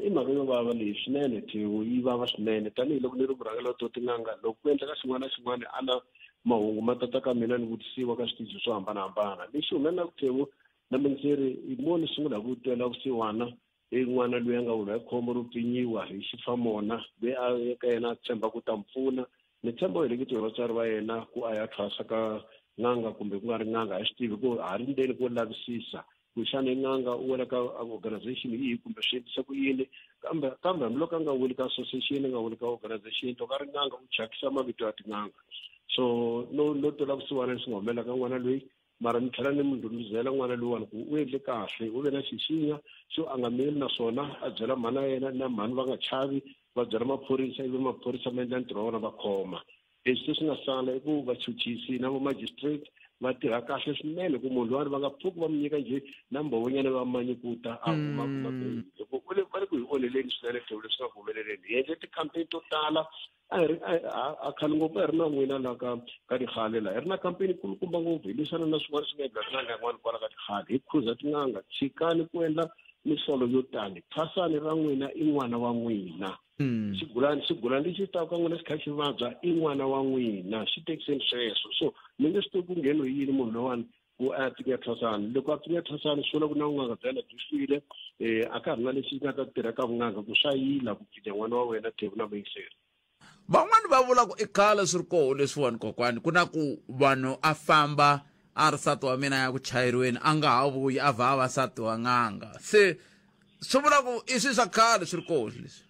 I mhaka yo vava leyi swinene, Thewu, yi vava swinene. Tanihiloko ni ri murhangeri wa to tin'anga, loko ku endleka xin'wana na xin'wana, a na mahungu ma tata ka mina, ni vutisiwa ka switichi swo hambanahambana. Lexi humelelaka, Thewu na mindzeri, hi mo ni sungula hi ku twela vusiwana i n'wana loyi a nga wela hi khombo ro pfinyiwa hi xifamona loyi a ka yena a tshemba ku ta mi pfuna. Ni tshemba u heleketiwe hi vatswari va yena ku a ya thwasa ka n'anga kumbe ku nga ri n'anga, a swi tivi ku ha ri ndzeni ko lavisisa ku xana i n'anga, u wela ka organization yihi kumbe swi endlisa ku yini. Kambe hambiloko a nga weli ka association, a nga weli ka organization, loko a ri n'anga u thyakisa mavito ya tin'anga. So no twela vusiwana leswi nga humelela ka n'wana loyi, mara ni tlhela ni mu ndhundhuzela n'wana loyiwani ku u endle kahle, u ve na xixinya xo a nga miyeli, naswona a byela mhana yena na mhani va nga chavi, va byela maphorisa, ivi maphorisa ma endla ntirho wa vona, va khoma. Leswi se swi nga sala i ku vachuchisi na va-magistrate va tirha kahle swinene ku munhu luwani va nga pfuki va mi nyika njhe na mbhovonyana va manyikuta a huma kuma bail. Loko u le va le ku hi onheleni swinene, Thewu, leswi nga ku humeleleni. Hi endle ti-campaign to tala, a hi ri a khale ngopfu, a hi ri na n'wina la ka tihale la, hi ri na campaign kulukumba ngopfu, hi lwisana na swin'wana swi nga endla tin'anga yin'wana kwala ka tihale. Hi khuza tin'anga, tshikani ku endla misolo yo tani, thwasani ra n'wina i n'wana wa n'wina. Xigulani lexi taka ka n'wina xi kha xi vabya i n'wana wa n'wina, xi tekiseni sweswo. So mi nge swi tivi ku ngheniwe yini munhu lowani ku a ya pfinya thwasana. Loko a pfinya thwasana, swi vula ku na vun'anga bya yena byi file, a ka ha ri na lexi nga ta tirha ka vun'anga, ku swa yila ku pfinya n'wana wa wena, Thevu na vuyiseri. Van'wani va vula ku i khale swi ri koho leswiwani, kokwani, ku na ku vanhu a famba a ri nsati wa mina ya ku chayeriweni, a nga ha vuyi, a vha a va nsati wa n'anga. Se swi vula ku i swilo swa khale swi ri koho leswi.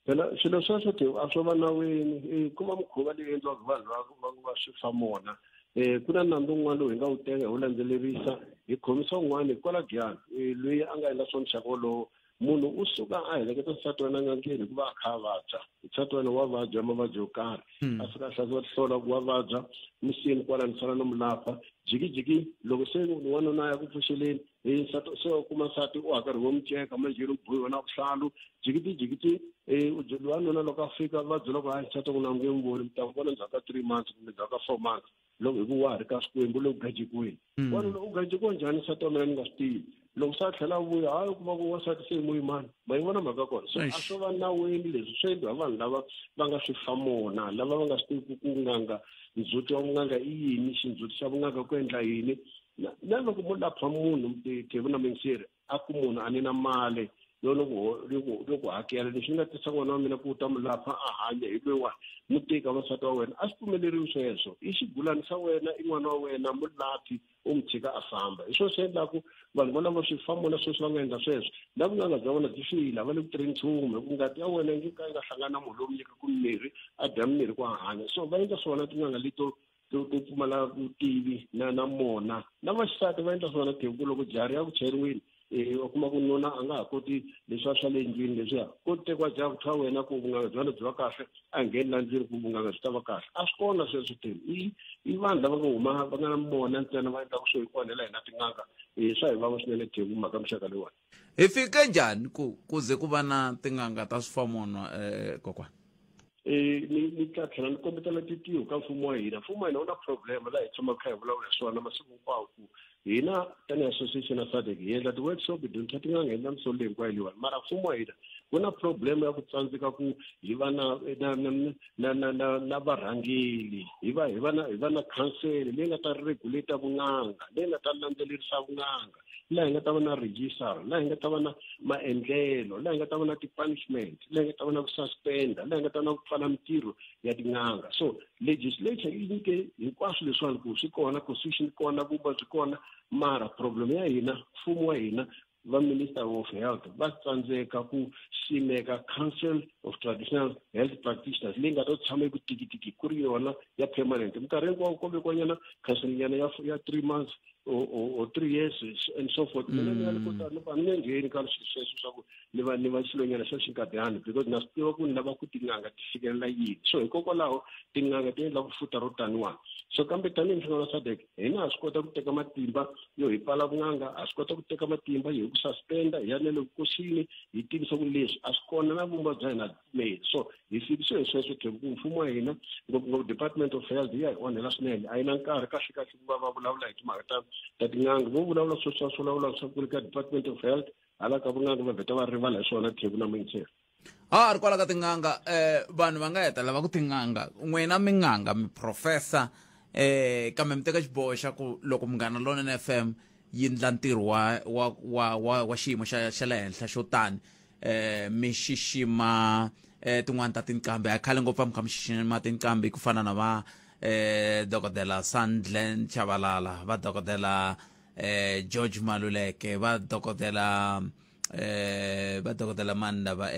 Phela swilo sweswo, Thevu, a swo va nawini, ku va mikhuva leyi endliwaka hi vanhu va swifamona. Ku na nandzu wun'wana lowu hi nga wu tenga, hi wu landzelerisa, hi khomisa un'wana kwala Giyani loyi a nga endla swa muxaka wolowo. Munhu u suka a heleketa nsati wa yena n'angeni hikuva a kha a vabya, nsati wa yena wa vabya mavabyi yo karhi, a fika a hlaseriwa tihlola ku wa vabya misini kwala, ni sala no mu lapha jikijiki. Loko se wanuna a ya ku pfuxeleni hi nsati, se u kuma nsati u hakarhiwe miceka manjheni, u bohiwa na vuhlalu, jikiti jikiti. Wanuna loko a fika, va byela ku hayi, nsati wa n'wina nge n'wi voni, mi ta n'wi vona ndzhaku ka 3 months kumbe ndzhaku ka 4 months, loko hi ku wa ha ri ka swikwembu le ku gajekiweni. Wanuna u gajekiwa njhani nsati wa mina ni nga swi tivi? Loko se a tlhela a vuya, hayi, u kuma ku wansati se i muyimani. Ma yi vona mhaka kona? So a swo va nawini leswi, swi endliwa hi vanhu lava va nga swifamona, lava va nga swi tivi ku n'anga, ndzhuti wa vun'anga i yini, xindzhuti xa vun'anga ku endla yini. Na loko mo lapha munhu, Thevu na minseri, a ku munhu a ni na mali yo yo ku hakela, leswi ni nga tisa n'wana wa mina ku ta mu lapha a hanya hi loyiwani, mu teka vasati wa wena, a swi pfumeleriwi sweswo. I xigulani xa wena, i n'wana wa wena, mu laphi, u n'wi tshika a famba. Hi swona swi endlaku vanhu valavo swifamona sweswi va nga endla sweswo, na vun'anga bya vona byi file, a va le ku tirheni nchumu, hi ku ngati ya wena yi nge ka yi nga hlangana na munhu lowu nyikaku mimirhi, a dya mimirhi ku a hanya. So va endla swona tin'anga leto to pfumala vutivi na mona. Na vaxisati va endla swona, Thevu, ku loko jari ya ku cheriwini, u kuma ku nuna a nga ha koti leswiya swa le ndlwini leswiya, ko tekiwa jaha ku thwa wena ku vun'anga bya wena byi va kahle, a ngheni la ndlwini ku vun'anga byi ta va kahle. A swi kona sweswo, Thevu. I vanhu lava nga huma va nga na mona ntsena va endlaka swo hi onhela hina tin'anga. Swa hi vava swinene, Thevu, mhaka muxaka leyiwani. Hi fike njhani ku ze ku va na tin'anga ta swifamono, kokwana? Ni ta tlhela ni kombetela titiho ka mfumo wa hina. Mfumo wa hina wu na problem laha hi tshamaka kha hi vulavula hi swona masiku hinkwawo, ku hina tanihi association ya SADC hi endla ti-workshop, hi dyondzisa tin'anga, hi endla misolo leyi hinkwayo leyiwani, mara mfumo wa hina wu na problem ya ku tsandzeka ku hi va na varhangeli, hi va na council leyi nga ta regulate vun'anga, leyi nga ta landzelerisa vun'anga, laha hi nga ta va na register, laha hi nga ta va na maendlelo, laha hi nga ta va na ti-punishment, laha hi nga ta va na ku suspenda, laha hi nga ta va na ku pfala mintirho ya tin'anga. So legislature yi nyike hinkwaswo leswiwani ku swi kona, constitution kona, vumba byi kona, mara problem ya hina, mfumo wa hina, va Minister of Health va tsandzeka ku simeka Council of Traditional Health Practitioners leyi nga ta tshama eku tikitiki ku ri yona ya permanent. Minkarhi hinkwawo ko vekiwanyana council nyana ya 3 months. or 3 years and so forth. Mina ni nga le kota ni a ni nge ngheni ka swilo sweswo swa ku ni va ni va xilonyana xa xinkadyana, because na swi tiva ku ni lava ku tin'anga ti fikelela yini. So hikokwalaho tin'anga ti endla futa ro taniwani. So kambe tanihi nhlangano wa SADC, hina ha swi kota ku teka matimba yo hi pfala vun'anga, ha swi kota ku teka matimba yo hi ku suspenda, hi ya na le vukosini, hi tivisa ku leswi a swi kona na vumba bya hina pfumeli. So hi fikise hi sweswo ku mfumo wa hina, ngopfungopfu Department of Health, yi ya hi onhela swinene. A yi na nkarhi kahle kahle ku va va vulavula hi timhaka ta tin'anga. Vo vulavula sweswiya swo vulavula swa ku ri ka Department of Health, hala ka vun'anga va vheta va rivala hi swona. Theku na muyingiseri. Ha ri kwala ka tin'anga, vanhu va nga hetelela va ku tin'anga, n'wina mi n'anga, mi professor, kambe mi teka xiboho xa ku loko Munghana Lonene FM yi ndla ntirho wa xiyimo xa le henhla xo tani, mi xixima tin'wani ta tinqambi. A khale ngopfu a mi kha mi xixima tinqambi ku fana na va dokodela Sandlen Chabalala, va dokodela George Maluleke, va dokodela va dokodela mani lava,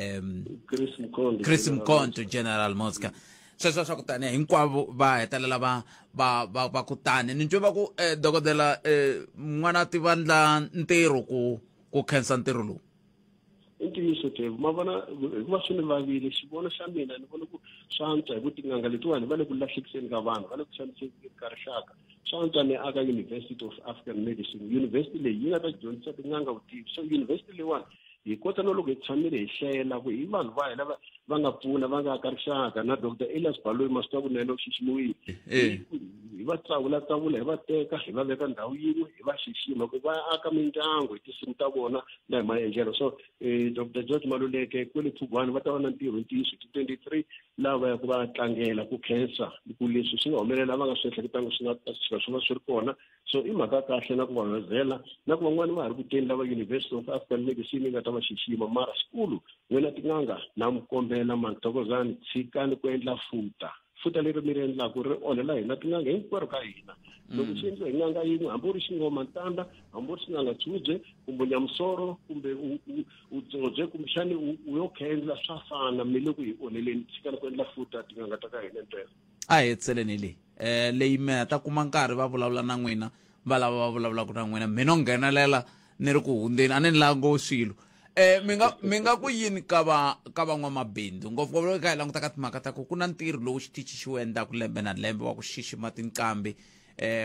Chris Mkhonto, Chris Mkhonto, General Mosca, sweswo swa ku tani hinkwavo va hetelela va ku tani ni twe va ku dokodela n'wana ti vandla ntirho ku khensa ntirho lowu. I ntiyiso Tevu, ma vona hikuva swi ni vavile xivono xa mina, ni vona ku swa antswa hi ku tin'anga letiwani va le ku lahlekiseni ka vanhu, va le ku xanisekeni ka rixaka. Swa antswa ni aka University of African Medicine, university leyi yi nga ta dyondzisa tin'anga vutivi. So university leyiwani hi kota no loko hi tshamile hi hlela ku hi vanhu va hina va nga pfuna, va nga aka rixaka, na Dr Elias Baloyi ma swi tiva ku na yena u xiximiwile. Hi va tsavula tsavula, hi va teka hi va veka ndhawu yin'we, hi va xixima ku va aka mindyangu hi tinsimu ta vona na hi maendlelo. So Dr George Maluleke kwele Phugwana va ta va na ntirho ntiyiso hi 23, laha va ya ku va tlangela ku khensa ku leswi swi nga humelela, va nga swi ehleketanga swi nga ta fika swi va swi ri kona. So i mhaka kahle na ku va hoyozela, na ku van'wani va ha ri ku teni lava University of African Medicine yi nga ta va xixima. Mara xikulu, n'wina tin'anga, na mi kombela mani, thokozani, tshikani ku endla futa. Futa leri mi ri endlaku ri onhela hina tin'anga hinkwerhu ka hina. Loko swi endliwa hi n'anga yin'we, hambi u ri xingoma ntanda, hambi u ri xin'anga tshubye, kumbe nyamusoro, kumbe u tsodzwe, kumbexani u yo khendla, swa fana, mi le ku hi onheleni. Tshikani ku endla futa tin'anga ta ka hina ntsena. A hi hetseleni leyi, leyi mi ta kuma nkarhi va vulavula na n'wina, va lava va vulavulaka na n'wina. Mina no nghenelela ni ri ku hundzeni, a ni ni lango swilo. Mi nga ku yini ka va ka van'wamabindzu, ngopfungopfu loko ka hi languta ka timhaka ta ku ku na ntirho lowu xitichi xi wu endlaku lembe na lembe wa ku xixima tinqambi,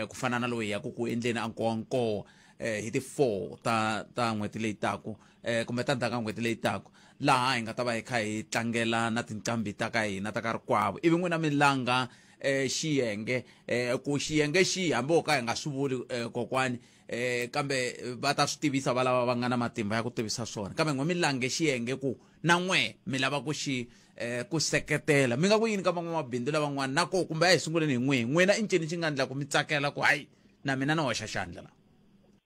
ku fana na lowu hi yaku ku endleni a Nkowankowa hi ti 4 ta n'hweti leyi taku, kumbe ta ndzhaku ka n'hweti leyi taku, laha hi nga ta va hi kha hi tlangela na tinqambi ta ka hina ta ka rikwavo. Ivi n'wina mi langa xiyenge, ku xiyenge xi hambi wo ka hi nga swi vuli, kokwani, kambe va ta swi tivisa va lava va nga na matimba ya ku tivisa swona, kambe n'we mi lange xiyenge ku na n'we mi lava ku xi ku seketela. Mi nga ku yini ka van'wamabindzu lavan'wana na ko, kumbe a hi sunguleni hi n'wihi n'wina, i ncini xi nga endla ku mi tsakela ku hayi na mina ni hoxa xandla la?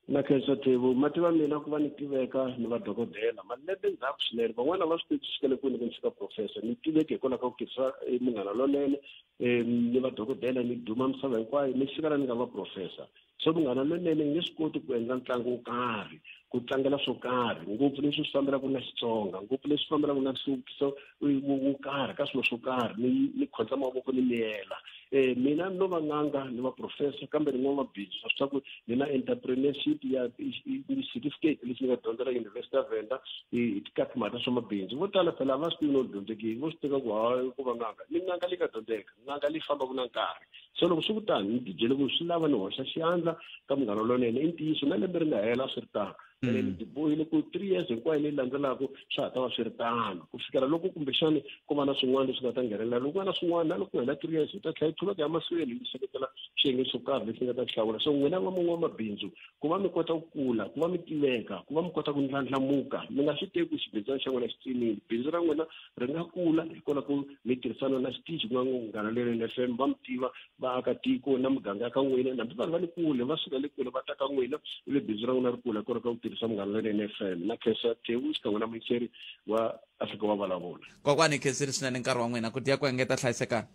Na khensa Thevu, ma tiva mina ku va ni tiveka ni va dokodela malembe ndzhaku swinene, van'wana va swi tivi swi kwini ku ni fika professor. Ni tiveki hikwalaho ka ku tirhisa Munghana Lonene, ni va dokodela, ni duma misava hinkwayo, ni fika la ni nga va professor. So Munghana Lonene nge swi koti ku endla ntlangu wo karhi, ku tlangela swo karhi, ngopfu leswi swi fambelaka na Xitsonga, ngopfu leswi fambelaka na nhluvukiso wo karhi ka swilo swo karhi, ni khotsa mavoko ni miyela. Mina no va n'anga, ni va professor, kambe ni n'wamabindzu, swa ku ni na entrepreneurship ya certificate lexi ni nga dyondzela University ya Venda hi ka timhaka ta swa mabindzu. Vo tala phela a va swi tivi no dyondzekile, vo swi tiva ku hayi ku va n'anga, ni n'anga leyi nga dyondzeka, n'anga leyi fambaka na nkarhi. So loko swi ku tani, ni tibyele ku swi lava ni hoxa xandla ka Munghana Lonene. I ntiyiso na lembe ri nga hela swi ri tano, ene ni tibohile ku 3 years hinkwayo leyi landzelaka swa ha ta va swi ri tano, ku fikela loko kumbexani ku va na swin'wana leswi nga ta nghenelela. Loko ku va na swin'wana na loko ku hela 3 years, hi ta tlhela hi qhubeka ya mahlweni hi seketela xiyenge xo karhi lexi nga ta xi hlawula. So n'wina van'wamabindzu, ku va mi kota ku kula, ku va mi tiveka, ku va mi kota ku ndlandlamuka, mi nga swi teki ku xibindzwana xa n'wina xi tsinile. Bindzu ra n'wina ri nga kula hikwalaho ko mi tirhisana na xitichi, ku nga Munghana Lonene FM, va mi tiva vaakatiko na muganga ya ka n'wina, hambi vanhu va le kule, va suka le kule va ta ka n'wina, ivi bindzu ra n'wina ri kula hikwalaho ka ku tirhisa Munghana Lonene FM. Na khensa Thewu xikan'we na muyingiseri wa Afrika wa vulavula. Kokwani, hi khensile swinene nkarhi wa n'wina, ku dya ku engeta, hlayisekani.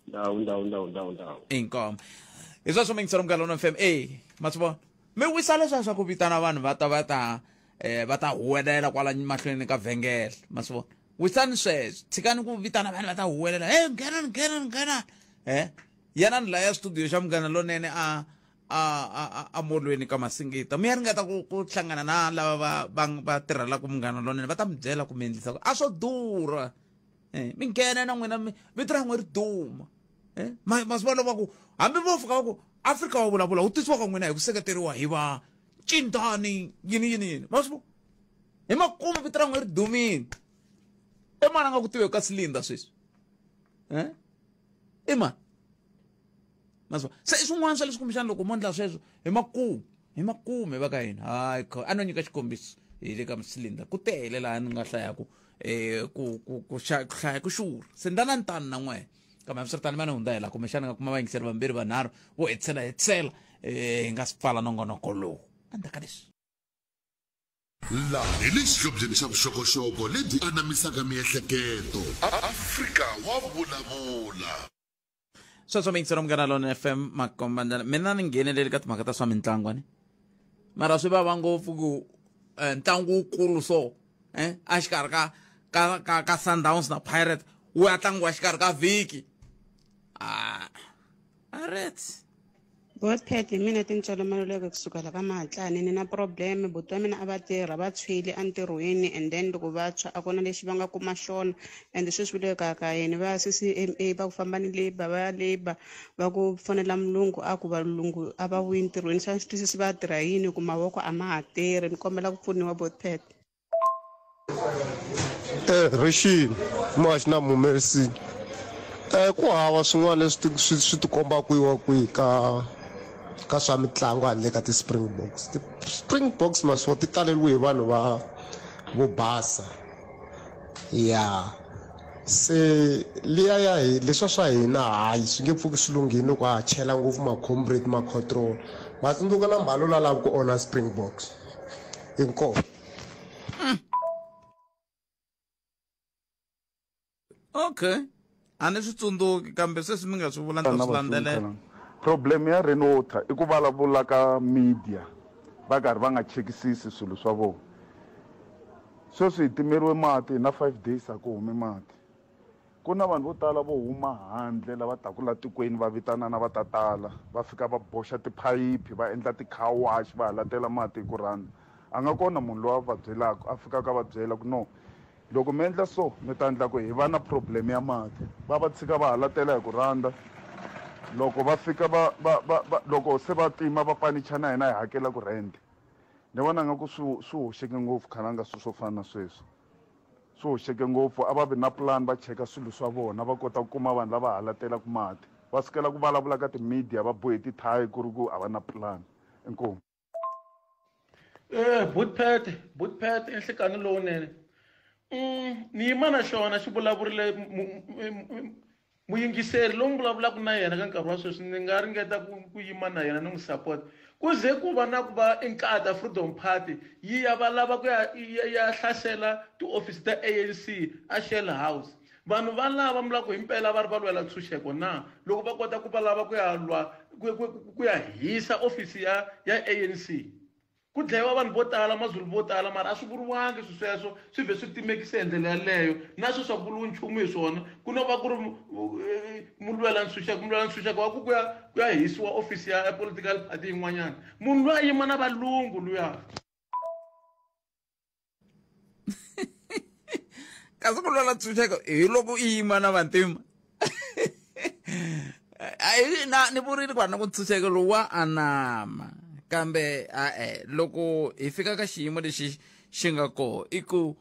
Ndhawu ndhawu ndhawu ndhawu ndhawu. Inkomu. Hi sweswo muyingiseri Munghana Lonene FM. E ma swi vona, mi wisa leswiya swa ku vitana vanhu va ta va ta va ta huwelela kwala mahlweni ka vhengele. Ma swi vona, wisani sweswo, tshikani ku vitana vanhu va ta huwelela, hey, nghenani nghenani nghenani. Yanani laya studio xa Munghana Lonene. A a a a amolweni ka masingita mi ya ringeta ku ku hlangana na lava va va va tirhelaka munghana lonene va ta mi byela ku mi endlisa ku a swo durha eh mi nghena na n'wina mi vito ra n'we ri duma eh ma ma swi vona va ku hambi vo fika va ku Afrika wa vulavula wu tisiwa ka n'wina hi ku seketeriwa hi va cindani yini yini yini ma swi hi makumu vito ra n'we ri dumile i mani a nga ku tiveki ka silinda sweswi eh i mani naswona se i swin'wana swa leswi kumbexana loko mo ndla sweswo hi makumu hi makumu hi va ka hina hayi kho a no nyika xikombiso hi le ka misilinda ku tele laha ni nga hlayaku um ku ku ku ku hlaya ku xurha se ndana ni tani na n'wehe kambe hambiswiritano ma ni hundza hi laha kumbexana nga kuma vayingiseri vambirhi vanharhu vo hetisela hetisela um hi nga si pfala nongonoko lowu endzhaku ka leswi Laha hi le xihlobyeni xa vuxokoxoko lebyi anamisaka miehleketo. Afrika wa vulavula. Sweswo miyingiselo Munghana Lonene FM makomba ndlela mina ni ngheneleli ka timhaka ta swa mitlangu ni mara swi vava ngopfu ku eh, ntlangu wukulu so eh a xikarhi ka ka ka, ka Sundowns na Pirates wu ya tlangiwa xikarhi ka vhiki ah Pirates Botpet hi mina Tintswalo Maluleke kusuka la ka Mahatlani ni na problem buti wa mina a va tirha va tshwile entirhweni and then loko va tshwa a ku na lexi va nga kuma xona and sweswi va le kaya ka yena va C_C_M_A va ku famba ni labour va ya labour va ku fonela mulungu a ku valungu a va vuyi ntirhweni se a ni swi twisisi va tirha yini hi ku mavoko a ma ha tirhi ni kombela ku pfuniwa Botpet. Eh, rixini muhaxi na mumerisini eh ku hava swin'wana leswi swi swi tikomba kwihi kwihi ka ka swa mitlangu handle ka ti-springboks ti-springboks naswona ti taleriwe hi vanhu va vo basa ya se liya ya hi leswa swa hina hayi swi nge pfuki swi lunghile loko ha chela ngopfu ma-comrade ma-control ma tsundzuka na mbalo la lava ku onha springboks inkomu okay a ni swi tsundzuki kambe sweswi mi nga swi vula ni ta swi landzelela problem ya rainwater i ku vulavula ka media va karhi va nga chekisisi swilo swa vona sweswi hi timeriwe mati hi na five days a ku humi mati Ku na vanhu vo tala vo huma handle lava taka la tikweni va vitanana va ta tala, va fika va boxa tiphayiphi, va endla ti-car wash, va halatela mati hi ku rhandza. A nga kona munhu loyi a va byelaka, a fikaka a va byela ku no, loko mi endla so mi ta endla ku hi va na problem ya mati. Va va tshika va halatela hi ku rhandza. Loko va fika va va va va loko se va tima va panicha na hina hi hakelaku rent. Ni vona nga ku swi swi hoxeke ngopfu khalanga swilo swo fana na sweswo. Swi hoxeke ngopfu, a va vi na plan va cheka swilo swa vona va kota ku kuma vanhu lava halatelaka mati. Va sukela ku vulavula ka ti media va bohe ti thayi ku ri ku a va na plan. Inkomu. Eh, Bootpet, Bootpet i nhlikani lowunene. Ni yima na xona xi vulavurile Muyingiseri lowu mi vulavulaka na yena ka nkarhi wa sweswi ni nga ringeta ku ku yima na yena ni n'wi support. Ku ze ku va na ku va Inkatha Freedom Party yi ya va lava ku ya ya ya hlasela tiofisi ta ANC a Shell House. Vanhu va lava mi lava ku himpela va ri va lwela ntshunxeko na? Loko va kota ku va lava ku ya lwa ku ku ku ya hisa ofisi ya ya ANC. Ku dlayiwa vanhu vo tala, Mazulu vo tala, mara a swi vuriwangi swi sweswo, swi vhe swi timekise hi ndlela yaleyo. Na sweswi a ku vuriwi nchumu hi swona. Ku no va ku ri mulwela ntshunxeko, mulwela ntshunxeko wa ku ku ya ku ya hisiwa ofisi ya political party yin'wanyana. Munhu luya a yima na valungu luya. Kasi ku lwela ntshunxeko hi loko i yima na vantima. Ayi na ni vurile ku na ku ntshunxeko lowu wa anama kambe a-e loko hi fika ka xiyimo lexi xi nga koho i ku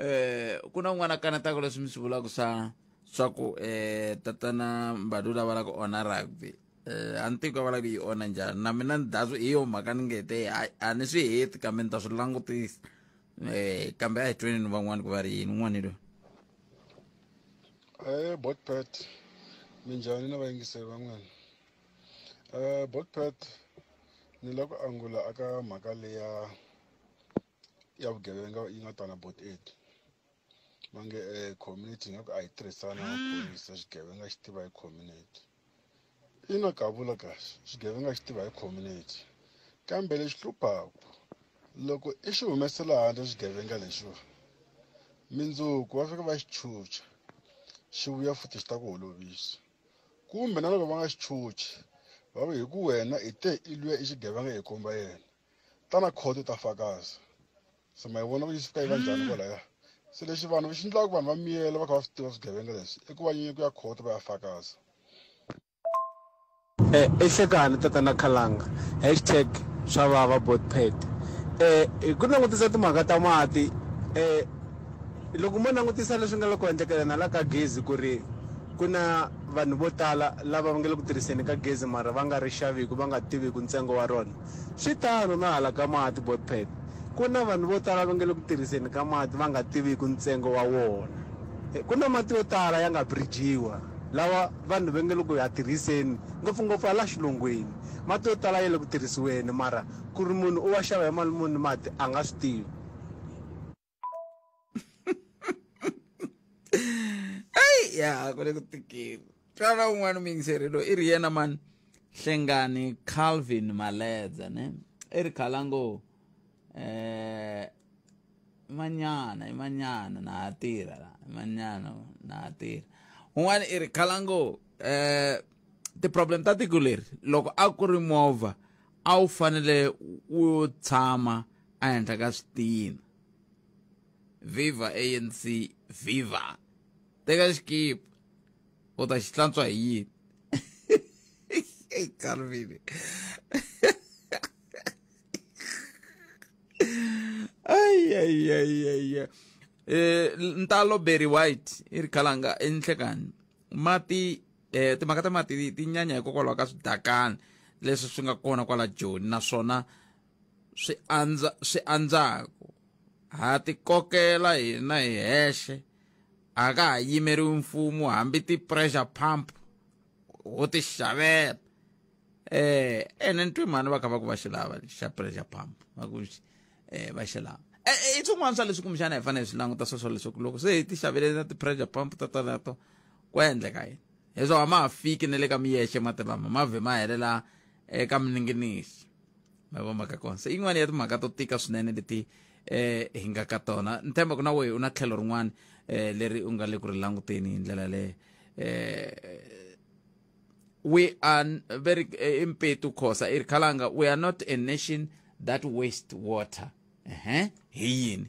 eh ku na un'wana a kanetaka leswi mi swi vulaka swa swa ku eh tatana Mbalula va lava ku onha rugby eh a ni tivi ku va lava ku yi onha njhani na mina ni dazu hi yo mhaka ni nge te a ni swi heti kambe ni ta swi langutisa eh kambe a hi tweni ni van'wani ku va ri yini un'wana loyi. Eh Botpet minjhani na vayingiseri va n'wina eh Botpet ni lava ku angula aka mhaka leya ya vugevenga yi nga ta na bot 8 va nge eh community nga ku a yi tirhisana na maphorisa xigevenga xi tiva hi community ina ka vula kahle xigevenga xi tiva hi community kambe lexi hluphaku loko i xi humesela handle xigevenga lexiwa mindzuku va fika va xi chucha xi vuya futhi xi ta ku holovisa kumbe na loko va nga xi chuchi Va ku hi ku wena i te i luya i xigevenga hi komba yena. Tana khoto u ta fakaza. Se ma yi vona ku yi fika yi va njhani kwalaya. Se lexi vanhu xi endlaka ku vanhu va miyela va kha va swi tiva swigevenga leswi i ku va nyenya ku ya khoto va ya fakaza. Eh, i hlekani tatana Khalanga hashtag swa vava botpet eh hi ku langutisa timhaka ta mati eh loko mo langutisa leswi nga le ku endlekela na la ka gezi ku ri ku na vanhu vo tala lava va nga le ku tirhiseni ka gezi mara va nga ri xaviku va nga tiviku ntsengo wa rona swi tano na hala ka mati botpet ku na vanhu vo tala va nga le ku tirhiseni ka mati va nga tiviku ntsengo wa wona ku na mati yo tala ya nga birijiwa lawa vanhu va nga le ku ya tirhiseni ngopfungopfu hala xilungwini mati yo tala ya le ku tirhisiweni mara ku ri munhu u wa xava hi mali muni mati a nga swi tivi eyi ya ku le ku tikeni twana un'wana muyingiseri loyi i ri yena mani hlengani calvin maledza ne i ri khalango eh manyana i manyana na ha tirha la i manyana na ha tirha un'wana i ri khalango eh ti-problem ta tiko leri loko a ku ri movha a wu fanele wu tshama ehenhla ka switina viva anc viva teka xikipa u ta xi hlantswa hi yini Calvin ay ay ay ay eh ntalo Barry White i ri khalanga enhlekani mati eh timhaka ta mati ti nyanya hikokwalaho ka swidakana leswi swi nga kona kwala Joni naswona swi andza swi andzaku ha tikokela hina hi hexe a ka ha yimeriwi mfumo hambi ti-pressure pump ho ti xavela eh ene ni twe mhani va kha va ku va xi lava xa pressure pump va ku eh va xi lava eh, i swin'wana swa leswi kumbexana hi fanele hi swi languta sweswo leswaku loko se hi ti xavele na ti-pressure pump ta teleto ku endleka yini leswaku a ma ha fiki na le ka miyexe mati lama ma vhe ma helela eka mininginisi ma vo mhaka kona se yin'wana ya timhaka to tika swinene leti eh hi nga ka tona ni tshemba ku na wehe u na tlhelo rin'wana eh leri u nga le ku ri languteni hi ndlela leyo eh we are very impetu khosa i ri khalanga we are not a nation that waste water ehe hi yini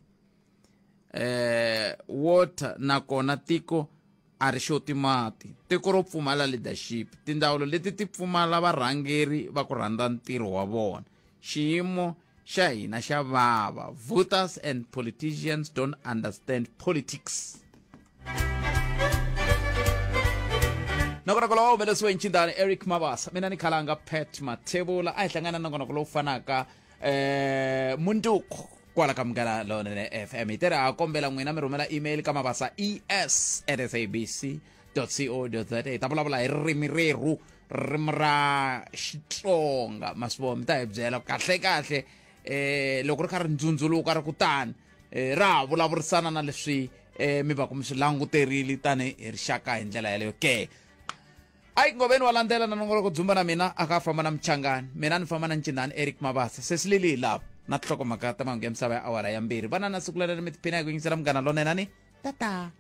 eh water nakona tiko a ri xoti mati tiko ro pfumala leadership tindzawulo leti ti pfumala varhangeri va ku rhandza ntirho wa vona xiyimo xa hina xa vava voters and politicians don't understand politics nongonoko lowu humelesiwe hi ncindani eric mabasa mina ni khalanga pat mathebula a hi hlangana na nongonoko lowu fanaka eh munduku kwala ka munghana lonene fm hi tere ha kombela n'wina mi rhumela email ka mabasa es at sabc co za hi ta vulavula hi ririmi rerhu ririmi ra xitsonga ma swi vona mi ta hi byela kahle kahle eh loko ri kha ri ndzundzuluka ri kutani eh, ra ha vulavurisana na leswi eh, mi va ku mi swi languterile tanihi rixaka hi ndlela yaleyo ke ayi ngoveni wa landzela na nongoloko dzumba na mina a ka famba na mchangani mina ni famba na ncindani eric mabasa sesilili hi lava na tinhlokomhaka ta mahungu ya misava ya awara ya mbirhi vana na siku lerero mi tiphina hi ku yingisela munghana lonene ni tata.